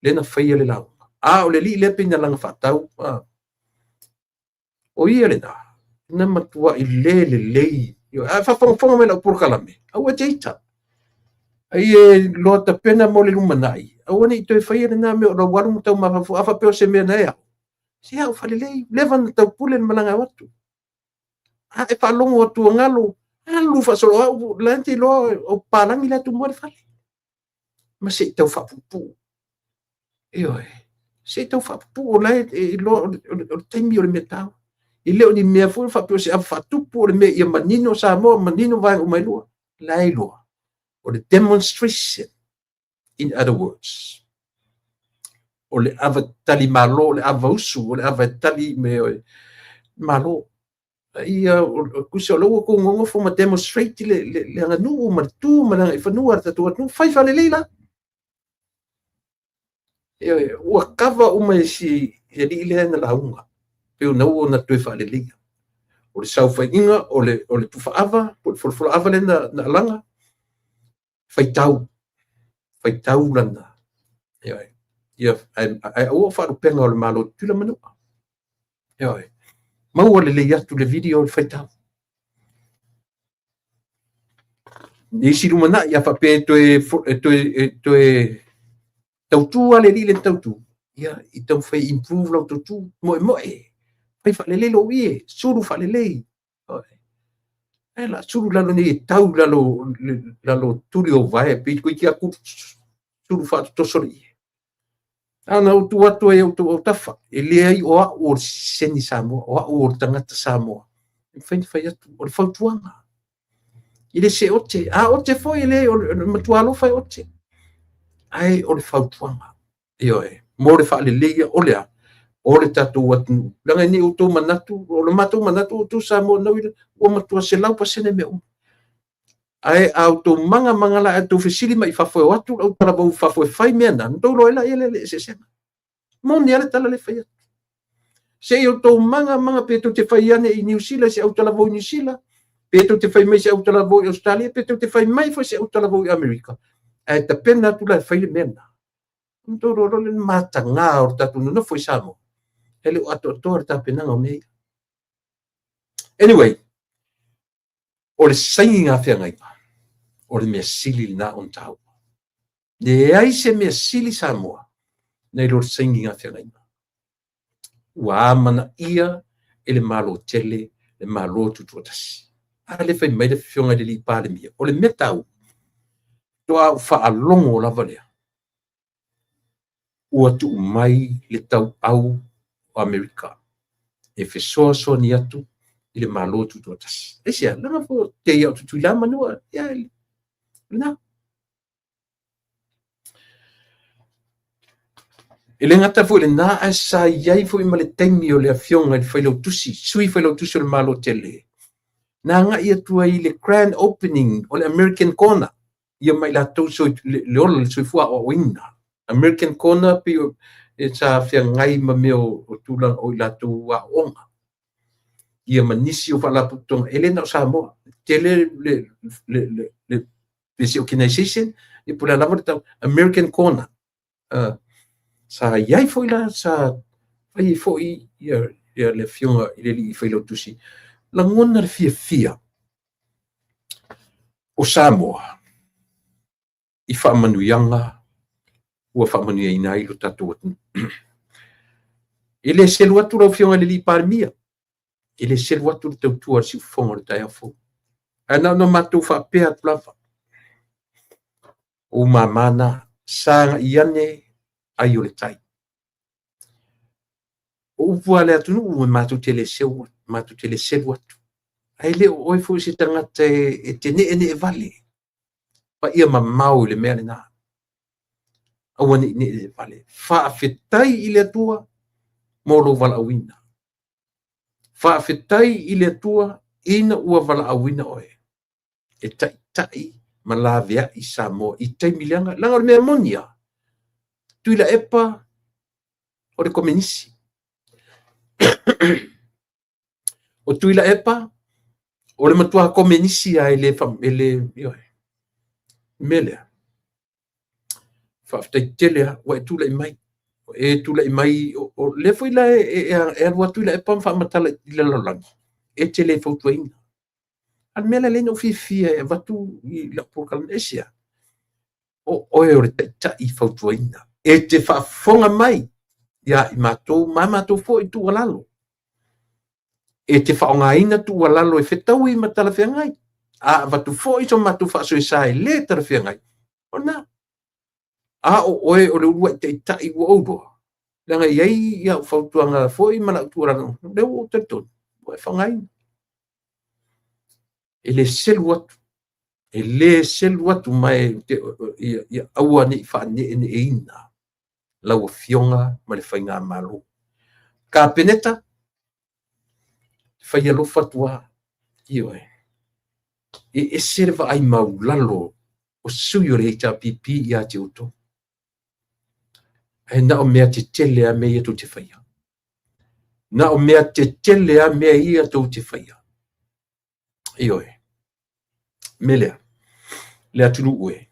lea na faia le lauga. A o le alii lea pei na laga faatau, a. O ia lena, na matuai le lelei. A faafogafoga mai lau polokalame, aua e te ita. Ai e loa tapena mo le lumanai, aua ne i toe faia lena mea o lau alu ma tau mafaufau. A faapea o se mea na e ao, se ao faalelei, leva na taupule le malaga atu. A e faalogo atu o galo, alu faasolo au, la e te iloa o papalagi le atu moe le fale. Ma se i tau faapuupuu. Ioe, se i tau faapupuu o la e iloa o le taimi o le mea taua. E le o ni mea foi faapea o se ava faatupu o le mea ia manino Samoa, manino vaega uma e lua. La e iloa. O le demonstration, in other words. O le ava tali malo, o le ava usu, o le ava e tali me malo. Ia, tusa o lea ua outou nonofo ma demonstrate le aganuu ma le tu ma le agaifanua a le tatou atunuu, fai faalelei la. Ioe, ua kava uma e si alii lea na lauga, pei ona ua ona toe faaleleia. O le saofaiga, o le tufaava, po o le folafolaava lea na alaga, faitau, faitau lana. Ioe, ia, ae aua o faalupega o le Malo Tutuila ma Manua. Ioe, maua lelei atu le video o le faitau. Isi lumanai a faapea e toe tautu lava le alii lea na tautu, ia, i taumafai e improve lau tautu, moemoe, fai faalelei lou ie, sulu faalelei. Ae la sulu i lalo nei e tau i lalo tuli o vae, pei toeitiiti lava sulu faatotoso le ie. A na ou tuu atu ai i outou autafa, e leai o au o le siseni Samoa, o au o le tagata Samoa. E mafai ona fai atu, o le fautuaga. E le se ote, a ote foi e le, o le matua alofa e ote. Ae o le fautuaga, ioe, mo le faaleleia o le a? O le tatou atunuu. Leaga ne i outou manatu, o le matou manatu o outou Samoa ua matua 100% mea uma. Ae a outou maga maga la, a outou fesili mai i fafo e o atu le autalavou i fafo e fai mea na, na outou iloa ai laia lea le eseesega. Moni lava le tala lea e fai atu. Se i outou maga maga pe tou te fai ane i Niu Sila i se autalavou i Niu Sila, pe tou te fai mai i se autalavou i Ausetalia, pe tou te fai mai foi i se autalavou i Amerika, ae tapena atu la e fai le mea lena. Ona outou iloa loa lea o le mataga o le tatou nonofo i Samoa, e le o atoatoa le tapenaga o mea ia. Anyway, o le sainiga feagaiga, o le mea sili lena ona taua. Leai se mea sili Samoa nai lo le sainiga feagaiga. Ua amanaia e le Malo tele le Malo Tutoatasi. A lea fai mai le Afioga i le alii Palemia, o le mea taua, faatoa ou faalogo lava lea, ua tuu mai le tauau o Amerika e fesoasoani atu i le Malo Tutoatasi. Aisea? Leaga foi o te ia o Tutuila ma Manua, ia lena. E le gata foi i lena, ae sa i ai foi ma le taimi o le Afioga i le Failautusi, Sui Failautusi o le Malo tele, na agai atu ai i le grand opening o le American Corner, ia ma i latou le ola le soifua aoaoina. American Corner pei e sa feagai ma mea o tulaga o i latou aoaoga. Ia ma nisi o faalapotopotoga, e le na o Samoa, tele le se organization, ia po o le a lava le tau, American Corner. Sa i ai foi la, sa fai ai foi ia le Afioga i le Alii Failautusi, lagona le fiafia o Samoa i faamanuiaga ua faamanuiaina ai lo tatou atunuu. E le selu atu lau Afioga i le Alii Palemia, e le selu atu le tautua a le siufofoga o le taeao fou. Ae na ona matou faapea atu lava, o ou mama na, sagai ane ai o le tai. O upu a le atunuu e matou te le seu, matou te le selu atu. Ae le o oe foi se tagata e te ne'ene'e vale, paia mamao i le mea lena. Aua ne i ne'ene'e vale. Faafetai i le Atua mo lou valaauina. Faafetai i le Atua ina ua valaauina oe e taitai ma laveai Samoa i taimi leaga. Leaga o le mea moni lava, Tuilaepa o le Komenisi. O Tuilaepa o le matua Komenisi lava e le, e le, ioe. Le mea lea, faafetai tele lava ua e tulai mai. Ua e tulai mai, o lea foi la e alu atu Tuilaepa ma faamatala i le lalolagi, e te le fautuaina. A o le mea la lea na ou fiafia e avatu i lau polokalame, aisea? O oe o le taitai fautuaina. E te faafofoga mai ia i matou ma a matou foi tuualalo. E te faaaogaina tuualalo e fetaui ma talafeagai. A avatu foi so matou faasoesa e le talafeagai, o lena. A o oe o le uluai taitai ua ou iloa, leaga e i ai au fautuaga foi ma lau tuualalo, lea ua ou talitonu, ua e faaaogaina. E le selu atu, e le selu atu, ma ia aua ne i faaneeneeina. lau Afioga ma le Faigamalo. Kapeneta, fai alofa atu lava, ioe, e ese le vaai maulalo o sui o le HRPP ia te outou. Ae na o mea tetele lava mea ia tou te faia. Na o mea tetele lava mea ia tou te faia. Ioe. Mea lea, le atunuu e,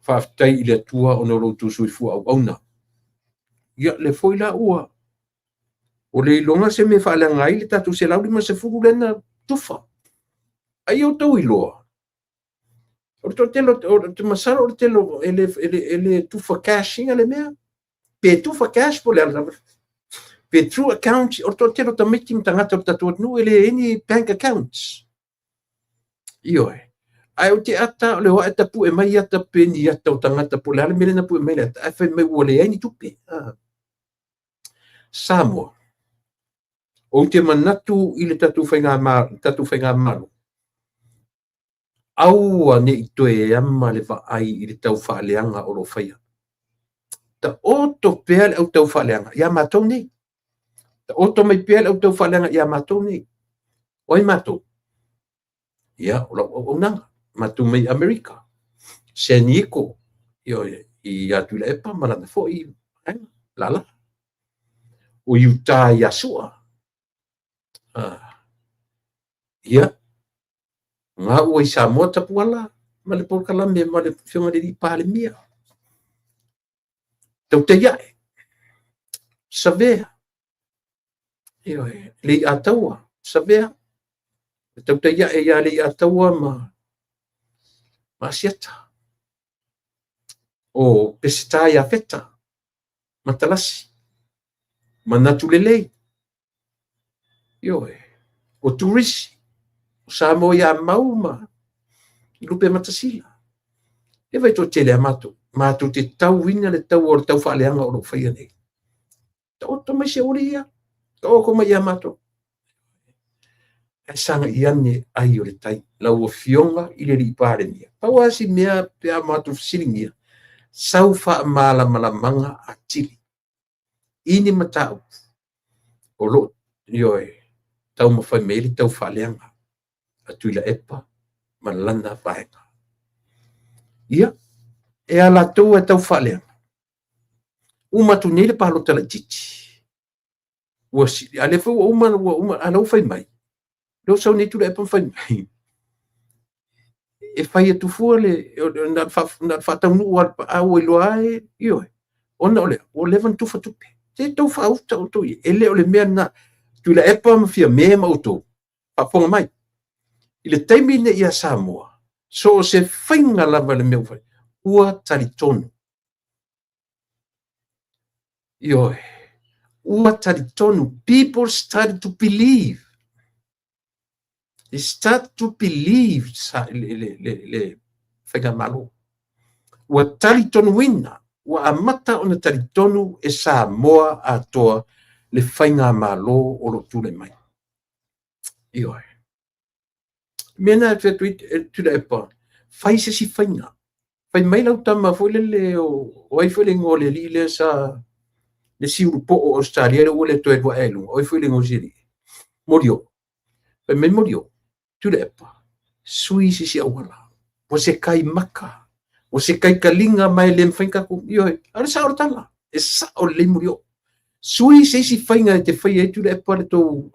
faafetai i le Atua ona o lo outou soifua auauna. Ia, lea foi la ua ua le iloga se mea e faaleaga ai le tatou 150 lea na tufa. Ai outou iloa, o le toatele, ou te masalo o le tele e le tufa cash ina le mea. Pe tufa cash po o le a lava. Pe through account, o le toatele o tamaiti ma tagata o le tatou atunuu e leai ni bank accounts. Ioe. Ae ou te ata o le o ae tapue mai ata pe ni ata o tagata po o le a le mea lea na pue mai le ata, ae fai mai ua leai ni tupe. Samoa, ou te manatu i le tatou faigamalo, aua ne i toe ama le vaai i le taufaaleaga o lo o faia. Taoto pea le au taufaaleaga ia matou nei. Taoto mai pea le au taufaaleaga ia matou nei. O ai matou? Ia, o lau auaunaga, matou mai Amerika, San Diego, ia Tuilaepa ma lana foi vaega, lala. O Utah ia Sua. Ia, gaua i Samoa Tapuala ma le polokalame ma le Afioga i le Palemia. Tautai ae, Savea, ioe, Leiataua, Savea, tautai ae ia Leiataua ma Asiata. O Peseta ia Feta, Matalasi, Manatu Lelei, ioe, o Turisi, o Samoa ia Mau ma Lupematasila. E vai toatele a matou, matou te tauina le tau o le taufaaleaga o lo o faia nei. Taoto mai se uli ia, taoto mai ia matou. Ae sagai ane ai o le tai, lau Afioga i le Alii Palemia. Pau lava si mea pe a matou fesiligia, sau faamalamalamaga atili i ni mataupu o lo o, ioe, taumafai mai ai le taufaaleaga a Tuilaepa ma lana vaega. Ia, e a latou e taufaaleaga, uma atu nei le palota laitiiti. Ua a lea foi ua uma, a la ua fai mai. Lea ua sau nei Tuilaepa ma fai mai. E fai atu fua le, na o le faataunuu a ua iloa ai, ioe, ona o lea, ua leva ona tufa tupe. Se tou faauta outou i ai. E le o le mea lena. Tuilaepa ma Fiame ma outou, faafofoga mai. I le taimi lenei ia Samoa, so o se faiga lava le mea ua fai, ua talitonu. Ioe, ua talitonu. People started to believe. They start to believe le faigamalo. Ua talitonuina, ua amata ona talitonu e Samoa atoa le faigamalo o lo o tulai mai. Ioe. Mea na e fai atu Tuilaepa, fai se isi faiga. Fai mai lau tama foi lele o ai foi le igoa o le alii lea sa le siulu po o Australia lea ua le toe alu ae i luga. O ai foi le igoa o si alii? Molio. Fai mai Molio, Tuilaepa, sui se isi auala. Ua se kai maka, ua se kai kaliga ma e le mafai tatou. Ioe, a o le sao o le tala. E sao lelei Molio. Sui se isi faiga e te faia ai Tuilaepa le tou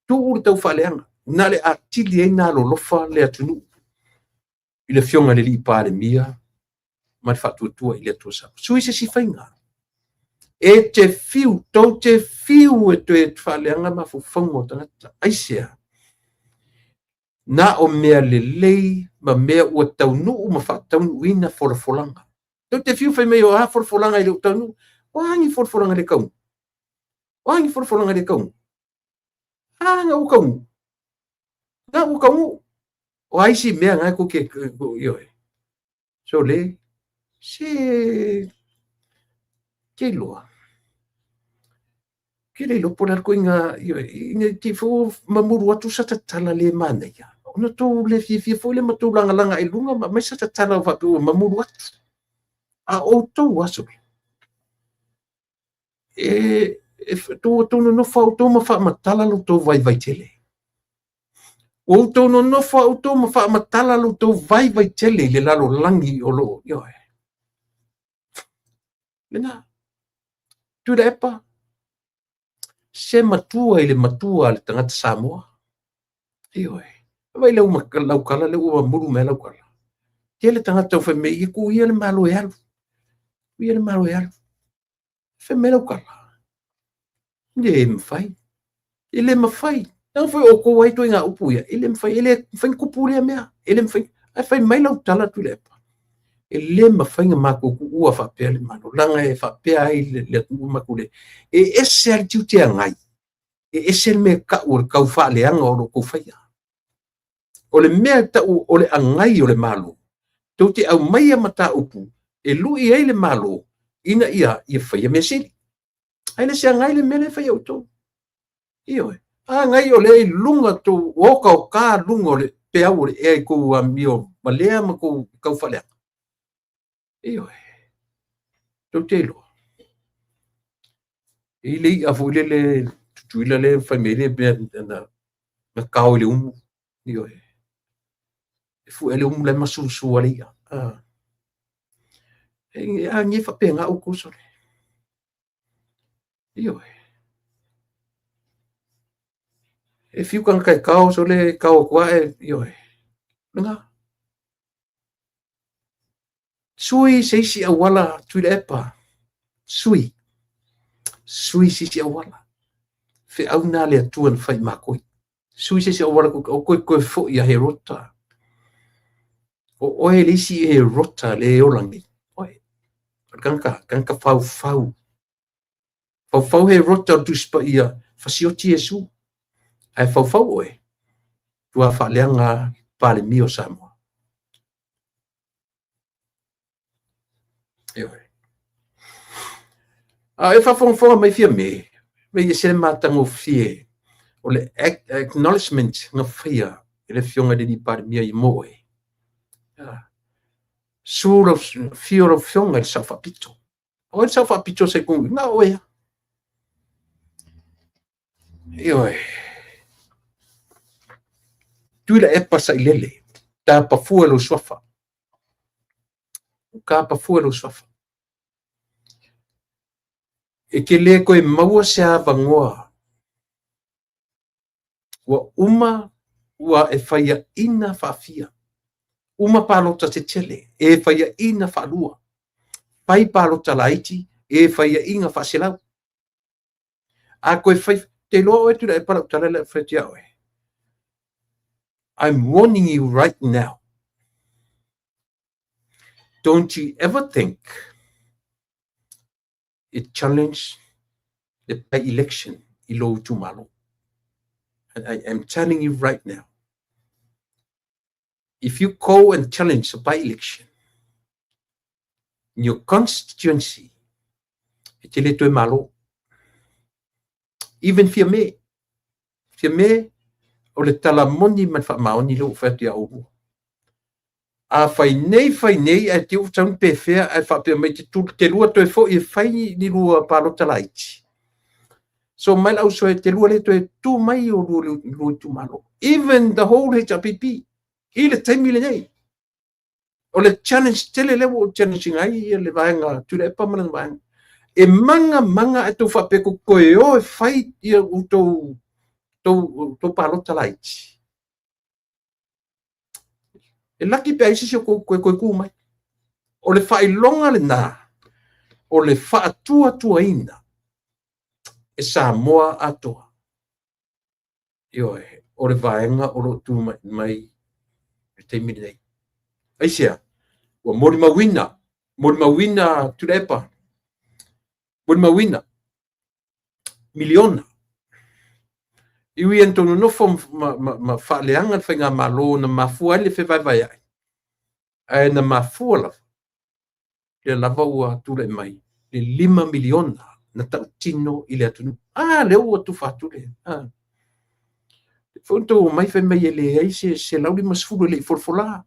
tuu le taufaaleaga. Na le atili ai na alolofa le atunuu i le Afioga i le Alii Palemia ma le faatuatua i le Atua Samoa. Sui se isi faiga. E te fiu, tou te fiu e toe faaleaga mafaufauga o tagata. Aisea? Na o mea lelei ma mea ua taunuu ma faataunuuina folafolaga. Tou te fiu fai mai o a folafolaga e le o taunuu. O a ni folafolaga le taunuu? O a ni folafolaga le taunuu? A na ua taunuu. Na ua taunuu. O a isi mea na e tou te ioe. So le, se ke iloa. Ke le iloa po o le a le ituaiga, ioe, ina te i foi ua mamulu atu sa tatala le manaia, ona tou le fiafia foi lea ma tou lagalaga ai i luga ma aumai sa tatala faapea ua mamulu atu. A outou aso, e, e outou nonofo outou ma faamatala lo outou vaivai tele. Ua outou nonofo outou ma faamatala lo outou vaivai tele i le lalolagi o lo o ioe. Lena, Tuilaepa, se matua i le matua a le tagata Samoa. Ioe. Vaai lau, lau kala lea ua mulu mai lau kala. Tele tagata ua fai mai, ia tuu ia le Malo e alu. Tuu ia le Malo e alu. Fai mai lau kala. Le mafai. E le mafai. Leaga foi o outou ai ituaiga upu ia, e le mafai, e le mafai ona tupu lea mea. E le mafai. Ae fai mai lau tala Tuilaepa. E le mafai ona matou tuua faapea le Malo, leaga e faapea ai le atunuu matou le. E ese lava le tiute agai, e ese le mea e tau o le taufaaleaga o lo o outou faia. O le mea e tau o le agai o le Malo, tou te aumaia mataupu e lui ai le Malo ina ia ia faia mea sili. Ae le se agai le mea lea e fai e outou. Ioe. Agai o lea i luga tou otaota luga o le peau o le ea i tou amio valea ma tou taufaaleaga. Ioe. Tou te iloa. E i le i'a foi lele Tutuila lea fai mai ai le mea na kao i le umu. Ioe. E fue le umu la e masulusua le i'a. Ah. E a gie faapena outou sole. Ioe. E fiu tagata e kao sole, e kao atu lava e, ioe. Lena. Sui se isi auala Tuilaepa. Sui. Sui se isi auala. Feau na le Atua na fai i mākou. Sui se isi auala o koe koe foi ia Herota. O oe le isi Herota le ola nei. Oe. O le tagata, tagata faufau. Faufau Herota o le Tusi Paia, fasioti Iesu. Ae faufau oe, tua faaleaga Palemia o Samoa. Ioe. A e faafogafoga mai Fiame, mai ese le matagofie o le acknowledgement na faia e le Afioga i le Alii Palemia i mo oe. Su lau, fio lau Afioga i le Sao Faapito. O ai le sao faapito sa i kogu, na oe a. Ioe. Tuilaepa sailele, tapa fua lou suafa. Tapa fua lou suafa. E te le toe maua se avanoa Ua uma ua e faiaina faafia. Uma palota tetele, e faiaina faalua. Fai palota laiti, e faiaina faaselau. A toe fai, te iloa oe Tuilaepa lau tala lea e fai atu ia oe. I'm warning you right now. Don't you ever think e challenge le by election i lou itumalo. And I am telling you right now, if you go and challenge the by election in your constituency, e te le toe malo. Even Fiame, Fiame, o le tala moni ma le faamaoni lea ua fai atu ia oulua. A fai nei fai nei ae te uu tau ni pefea ae faapea mai te, te lua toe foi e fai ni lua palota laiti. So mai le ausoe te lua le toe tu mai o lua, lua itumalo. Even the whole HRPP i le taimi lenei. O le challenge tele lea ua ou challenge ina ai ia le vaega Tuilaepa ma lana vaega. E maga maga ae tou faapea tou toe o e fai ia outou tou, tou palota laiti. E laki pe ai se isi o tou toe toe tu mai. O le faailoga lena o le faatuatuaina e Samoa atoa. Ioe, o le vaega o lo o tu mai, mai i le taimi lenei. Aisea? Ua molimauina, molimauina Tuilaepa, molimauina miliona. E ui ina tou nonofo ma, ma, ma faaleaga le faigamalo na mafua ai le fevaevaeai, ae na mafua lava lea lava ua tulai mai le $5 miliona na tautino i le atunuu. Ah, lea ua tufa atu le... Ah. Foi na tou omai fai mai e leai se 150 e le i folafola.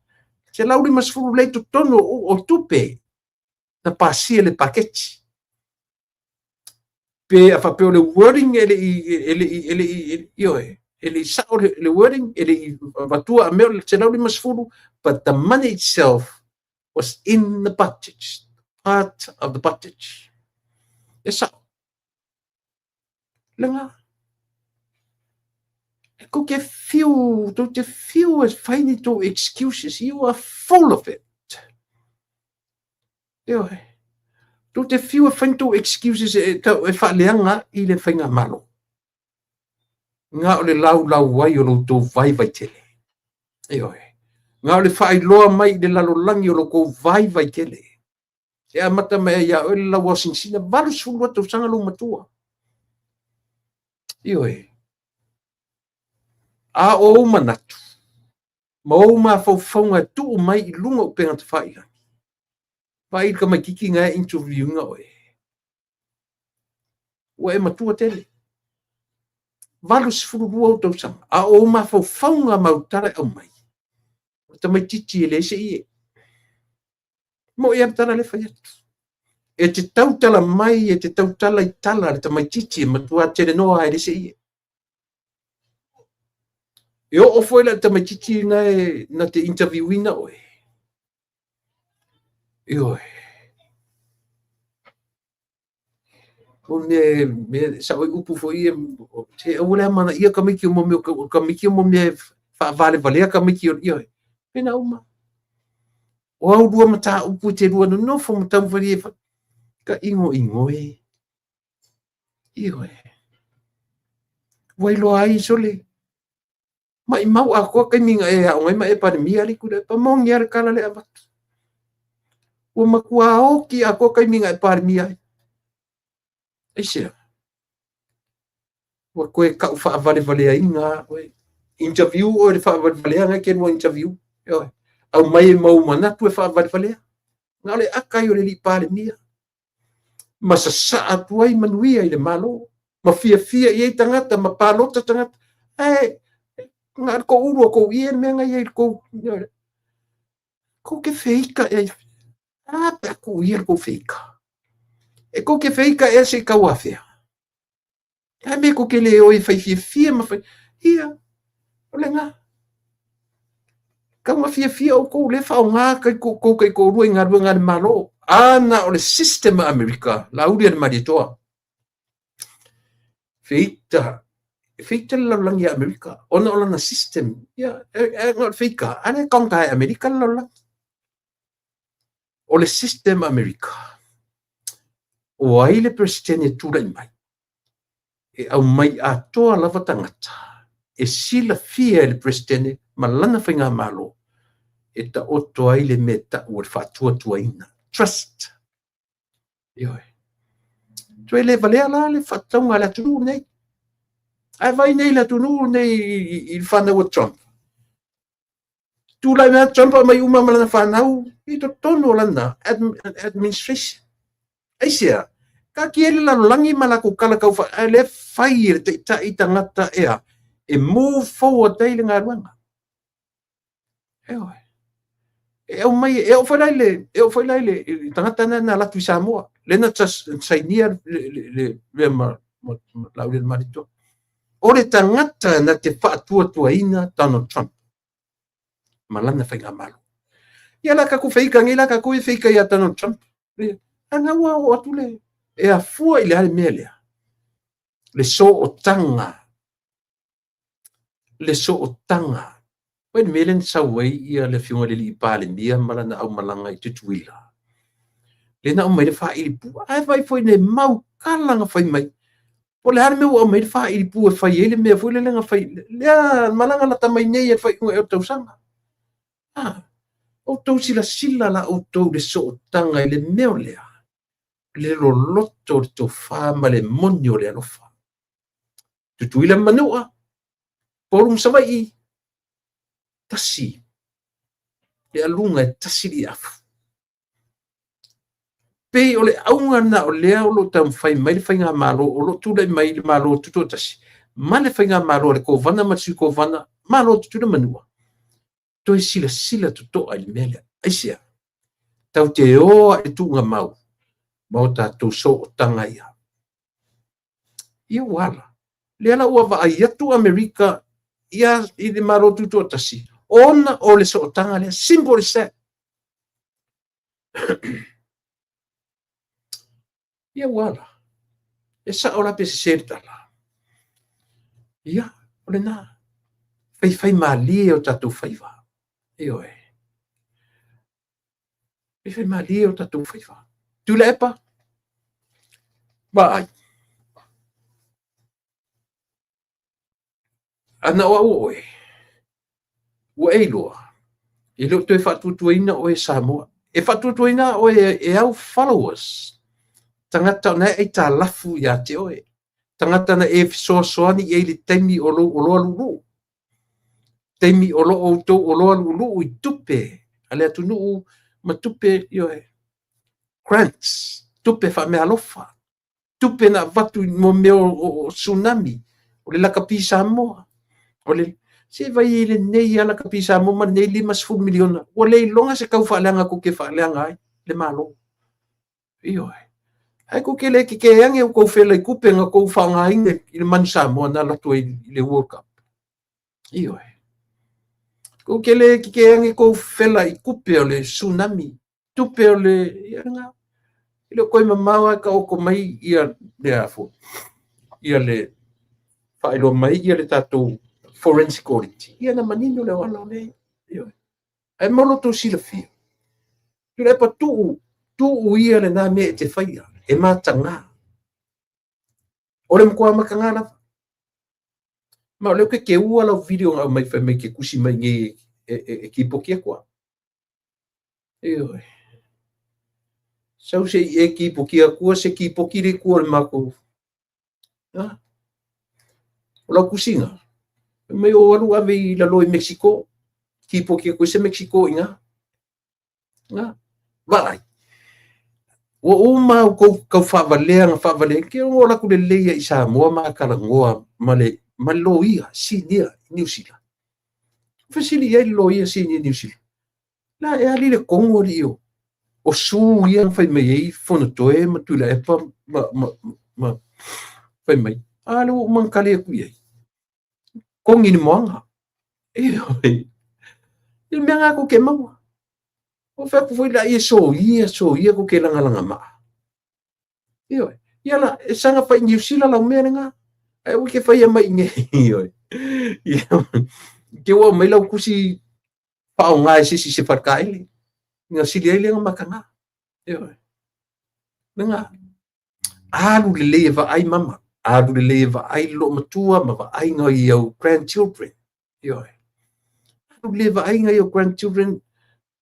150 lea i totonu o tupe. Na pasia le paketi. Pe a faapea o le wording e le i, e le i, e le i, ioe, e le i sao le wording, e le i avatua a mea o le 150, but the money itself was in the budget, part of the budget. E sao. Lena. E kou te fiu, tou te fiu e fai ni tou excuses. You are full of it. Ioe. Tou te fiu e fai ni tou excuses e, e faaleaga i le faigamalo. Nga o le laulau ai o lo tou vaivai tele. Ioe. Nga o le faailoa mai i le lalolagi o lo kou vaivai tele. E amata mai ai ia oe le lauasinasina 82 tausaga lou matua. Ioe. A o ou manatu ma ou mafaufauga e tuu mai i luga o upega tafailagi, vaai i le tamaitiiti na e interview ina oe. Ua e matua tele. 82 ou tausaga, a o ou mafaufauga ma au tala e aumai, o le tamaitiiti e leai se ie. Moʻi lava le tala lea e fai atu. E te tautala mai, e te tautala i tala a le tamaitiiti e matua telenoa ai e leai se ie. E oo foi la i le tamaitiiti na e na te interview ina oe. Ioe. O mea, mea sao ai upu foi ia, se aua le amanaia tamaiti o mea o tamaiti o mea e faavalevalea tamaiti o ioe. Pena uma. O au lua mataupu e te lua nonofo ma taumafai e ka ingoingo e. Ioe. Ua iloa ai sole. Maʻimau atoa taimi na e aoga ai ma e Palemia alii Tuilaepa, moni lava le tala lea e avatu. Ua matua oti atoa taimi na e Palemia ai. Aisea? Ua toe tau faavalevaleaina oe. Interview oe i le faavalevaleaga e te lua interview. Ioe. Aumai e mau manatu e faavalevalea. Na o le ata ai o le alii Palemia. Ma sasaa atu ai manuia i le Malo. Ma fiafia i ai tagata, ma palota tagata. Ae, na o le toulu o tou ie le mea na i ai i le tou. Kou te feika ea. A pe a tuu ia le tou feika. E kou te feika ea se i tau afea. Ae mea kou te le o e fai fiafia ma fai. Ia, o lena. Kau na fiafia outou lea e faaaoga kai kou taitoalua i galuega a le Malo. A na o le system a Amerika, Laauli a le Malietoa. Feita, feita le lalolagi a Amerika, ona o lana system. Ia, e, e, na o le feika, a lea e conquer e Amerika le lalolagi. O le system a Amerika, o ai le Peresetene e tulai mai, e aumai atoa lava tagata e silafia e le Peresetene ma lana faigamalo e taoto ai le mea e tau o le faatuatuaina, trust. Ioe. Toe le valea la le faatatauga a le atunuu lenei. Ae vaai nei le atunuu lenei i le fanau a Trump. Tulai mai Trump aumai uma ma lana fanau i totonu o lana administration. Aisea? Taatia ai le lalolagi ma latou tala tau fa, ae lea fai e le taitai tagata ea e move forward ai le galuega. Ioe. E aumai, e oo foi la i le, e oo foi la i le, i le tagata lena na alu atu i Samoa, lea na sainia le mea ma, ma, ma Laauli Malietoa. O le tagata na te faatuatuaina Donald Trump ma lana faigamalo. Ia la tatou feika nei la tatou e feika ia Donald Trump. A na ua oo atu le, e afua i le a le mea lea? Le sootaga le sootaga. Vaai le mea lea na sau ai ia le Afioga i le Alii Palemia ma lana aumalaga i Tutuila. Lea na aumai le faailipu. Ae vaai foi i le mau tala na fai mai. Po o le a le mea ua aumai le faailipu e fai ai le mea foi lele na fai. Lea malaga lata mai nei e le faaiuga ea o le tausaga. Ah, outou silasila la outou i le sootaga i le mea o lea. Le loloto o le tofa ma le moni o le alofa. Tutuila ma Manua, Upolu ma Savaii, tasi le aluga e tasi le afu. Pei o le auga lena o lea o lo o taumafai mai le faigamalo o lo o tulai mai le Malo Tutoatasi ma le faigamalo a le Kovana ma le Sui Kovana, Malo Tutuila Manua, toe silasila totoa i le mea lea. Aisea? Tatou te o a i le tuugamau ma o tatou sootaga ia. Ia ua ala. Lea la ua vaai atu Amerika ia i le Malo Tutoatasi ona o le sootaga lea. Simple as that. Ia ua ala. E sao la pe sese le tala. Ia, o lena. Faifai malie o tatou faiva. Ioe. Faifai malie o tatou faiva. Tuilaepa, vaai. Ana o au o oe, ua e iloa, e le o toe faatuatuaina oe e Samoa. E faatuatuaina oe e au followers, tagata na e aitalafu ia te oe, tagata na e fesoasoani i ai i le taimi o lou oloa luuluu, taimi o lo outou oloa luuluu i tupe a le atunuu ma tupe, ioe, grants, tupe faameaalofa. Tupe na avatu i mo mea o tsunami, o le lakapi Samoa, o le se vai i lenei a lakapi Samoa ma lenei 50 miliona, ua le iloga se kau faaleaga kou te faaleaga ai le Malo. Ioe. Ae kou te le tetē ane ua tou fela i tupe na tou faaaogaina i le manu Samoa na alu atu ai i le World Cup. Ioe. Kou te le tetē ane kou fela i tupe o le tsunami, tupe o le ia lena. E le o toe mamao lava e taoto mai ia le a foi, ia le faailoa mai ia le tatou forensic audit. Ia na manino le auala o lea. Ioe. Ae mo lo outou silafia, Tuilaepa tuu, tuu ia lena mea e te faia, e mataga. O le matua mataga lava. Ma o lea ou te teua lau video na aumai fai mai e te tusi mai nei e kipoti atu au. Ioe. Sau se i e kipoti atua se kipoti le tua o le matou. Ha? O lau tusiga, fai mai o alu ave i lalo i Mexico, kipoti atu ai se Mexico i ina. Na, vaai. Ua uma au kou kau faavalea na faavalea, ke o alu atu lelei ai i Samoa ma talanoa ma le, ma le loia sinia i Niu Sila. Fesili i ai le loia sinia i Niu Sila. La e ali le tonu alii o, o su ia na fai mai ai Fonotoe ma Tuilaepa ma, ma, ma fai mai. A lea ua uma ona tali atu i ai. Kogi le moana. Ioe. I le mea lena tou te maua. Ua fai atu foi laia e soia, soia tou te lagalaga maa. Ioe. Ia la, e saga fai i Niu Sila lau mea lena. Ae aua e te faia mai i inei. Ioe. Ia, te ua aumai lau tusi faaaoga e se isi i se faletaele. Ina sili ai lea ona mataga. Ioe. Lena. Alu lelei e vaai mama. Alu lelei e vaai le loomatua ma vaai nai au grandchildren. Ioe. Alu lelei e vaai nai au grandchildren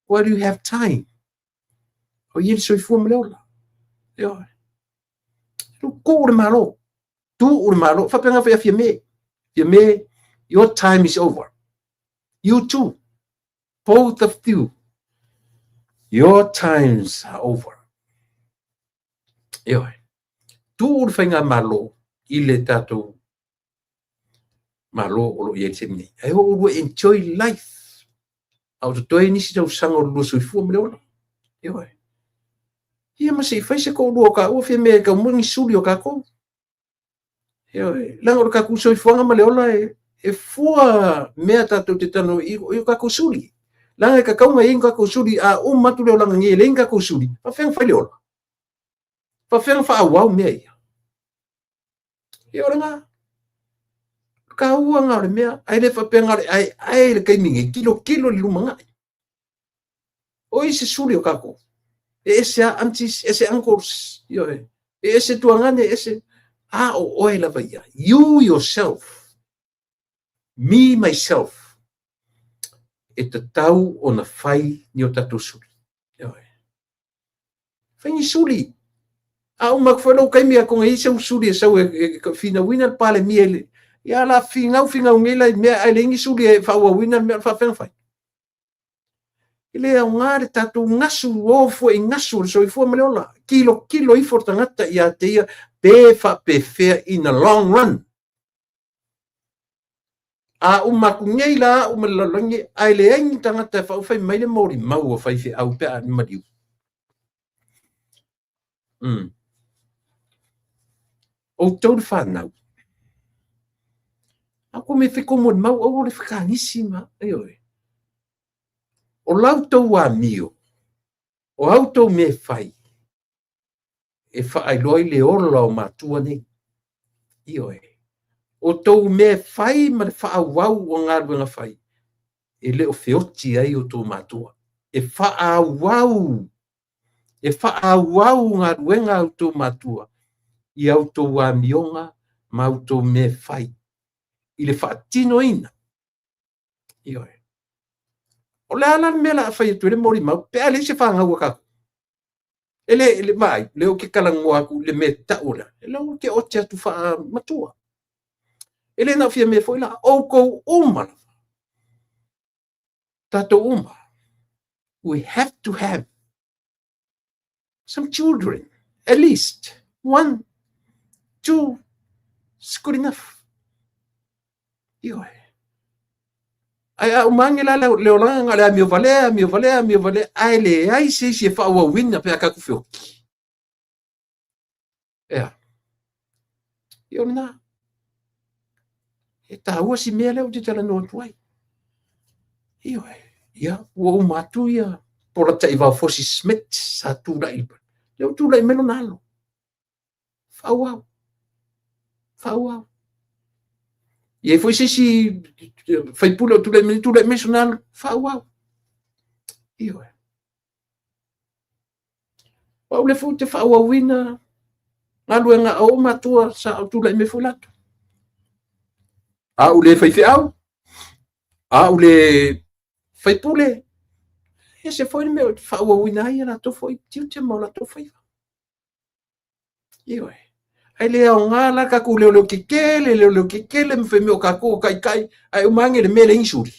while you have time. O i ai le soifua ma le ola. Ioe. Tuu le Malo. Tuu le Malo. Faapena foi a Fiame. Fiame, your time is over. You too. Both of you. Your times are over. Ioe. Tuu le faigamalo i le tatou Malo o lo o i ai i le taimi nei. Ae o oulua enjoy life. A o totoe nisi tausaga o le lua soifua ma le ola. Ioe. Ia ma se i fai se toalua o taua Fiame e tau mai ni suli o tatou. Ioe. Leaga o le tatou soifuaga ma le ola e, e fua mea tatou te talanoa i, i o tatou suli. Leaga e tatau ona i ai ni tatou suli, a uma atu le olaga nei e leai ni tatou suli, faafefea ona fai le ola? Faafefea ona faaauau mea ia? Ia o lena. Taua lena o le mea, ae le faapea na o le aeae i le taimi nei, tilotilo i le lumanai. O ai se suli o tatou? E ese lava aunties, ese uncles, ioe. E ese tuagane, e ese. A o oe lava ia. You yourself, me myself, e tatau ona fai ni o tatou suli. Ioe. Fai ni suli. A uma atu foi lou taimi atonu e i ai sau suli e sau e finauina le Palemia i le... Ia la finau finau nei la i mea ae leai ni suli e faaauauina le mea o le faafefea ona fai. E le aoga le tatou gasu, o fua i gasu o le soifua ma le ola. Tilotilo ifo le tagata ia te ia pe faapefea in the long run. A uma atu nei la au ma le lalolagi nei, ae leai ni tagata e faaufai mai le molimau a faifeau pe a maliu. Mm. Outou le fanau. A ko me fai kou molimau aua le fekagisi ma, ioe. O la outou amio, o a outou mea e fai, e faailoa ai le ola o matua nei. Ioe. O tou mea e fai ma le faaauau o galuega fai, e le o feoti ai outou matua. E faaauau, e faaauau galuega a outou matua i a outou amioga ma a outou mea e fai i le faatinoina. Ioe. O le a la le mea o le a fai atu ai le molimau pe a leai se fanau a tatou? E le, le vaai, lea ou te talanoa atu i le mea tau o le a, lea ou te ote atu faamatua. E le na o Fiamē foi la, outou uma lava, tatou uma, we have to have some children, at least one, two, it's good enough. Ioe. Ae a uma ane la le olaga na o le amio valea, amio valea, amio valea, ae leai se isi e faaauauina pe a tatou feoti. Ea. Ia o lena. E taua si mea lea ou te talanoa atu ai. Ioe. Ia, ua uma atu ia Polataivao Fosi Smith sa tulai. Lea ua tulai mai lona alo. Faaauau. Faaauau. E i ai foi se isi faipule o tulai mai, tulai mai sona alo. Faaauau. Ioe. O au lea foi ou te faaauauina galuega a ou matua sa ou tulai mai foi latou. A ou le faifeau, a ou le faipule, e ese foi le mea ou te faaauauina ai a latou foi tiute ma o latou faiva. Ioe. Ae le aoga la tatou leoleo kekele, leoleo kekele ma fai mai o tatou o taitai, ae uma ane le mea e leai ni suli.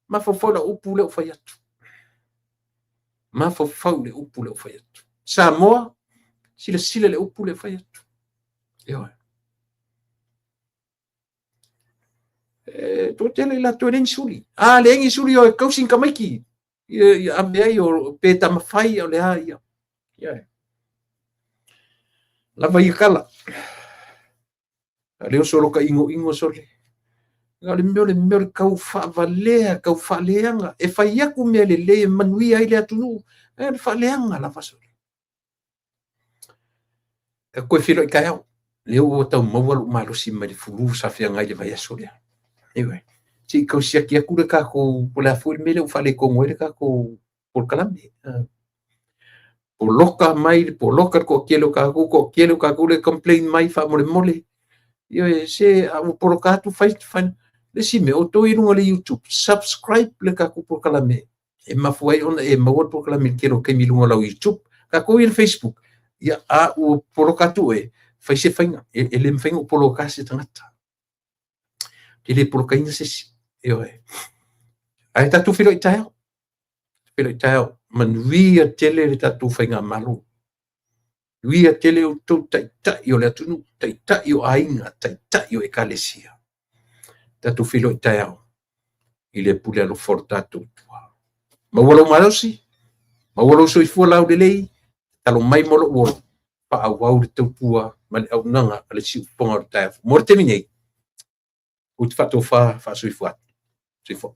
Mafaufau lau upu lea ua fai atu. Mafaufau le upu lea ua fai atu. Samoa, silasila le upu lea ua fai atu. Ioe. E toatele i latou e leai ni suli. A leai ni suli o e tausi ni tamaiti. Ia ave ai o pe tamafai o le a ia. Ioe. Lava ia tala. A le oso loka inoino sole. Na o le mea o le mea o le tau faavalea, tau faaleaga. E fai atu mea lelei e manuia ai le atunuu, ae o le faaleaga lava sole. Tatou toe feiloai taeao. Lea ua tau maua lou malosi mai le flu sa feagai i le vaiaso lea. Ioe. Se i tau siaki atu le tatou, po o le a foi le mea lea ua faaletonu ai le tatou polokalame. Poloka mai, poloka le toatele o tatou, toatele o tatou le complain mai faamolemole. Ioe, se a ua poloka atu fai, fai. Le isi mea, outou i luga o le YouTube, subscribe le tatou polokalame. E mafua ai ona e maua le polokalame i le tele o taimi i luga o lau YouTube. Tatou i le Facebook, ia, a ua poloka atu oe, fai se faiga. E, e le mafai ona ou poloka se tagata. Ou te le polokaina se isi. Ioe. Ae tatou feiloai taeao. Feiloai taeao. Manuia tele le tatou faigamalo. Manuia tele outou taitai o le atunuu, taitai o aiga, taitai o ekalesia. Tatou feiloai taeao i le pule alofa o le tatou Atua. Maua lou malosi, maua lou soifua laulelei, tatalo mai mo lou ola, faaauau le tautua ma le auaunaga a le siufofoga o le taeao. Mo le taimi nei, ou te faatofa faasoifua atu. Soifua.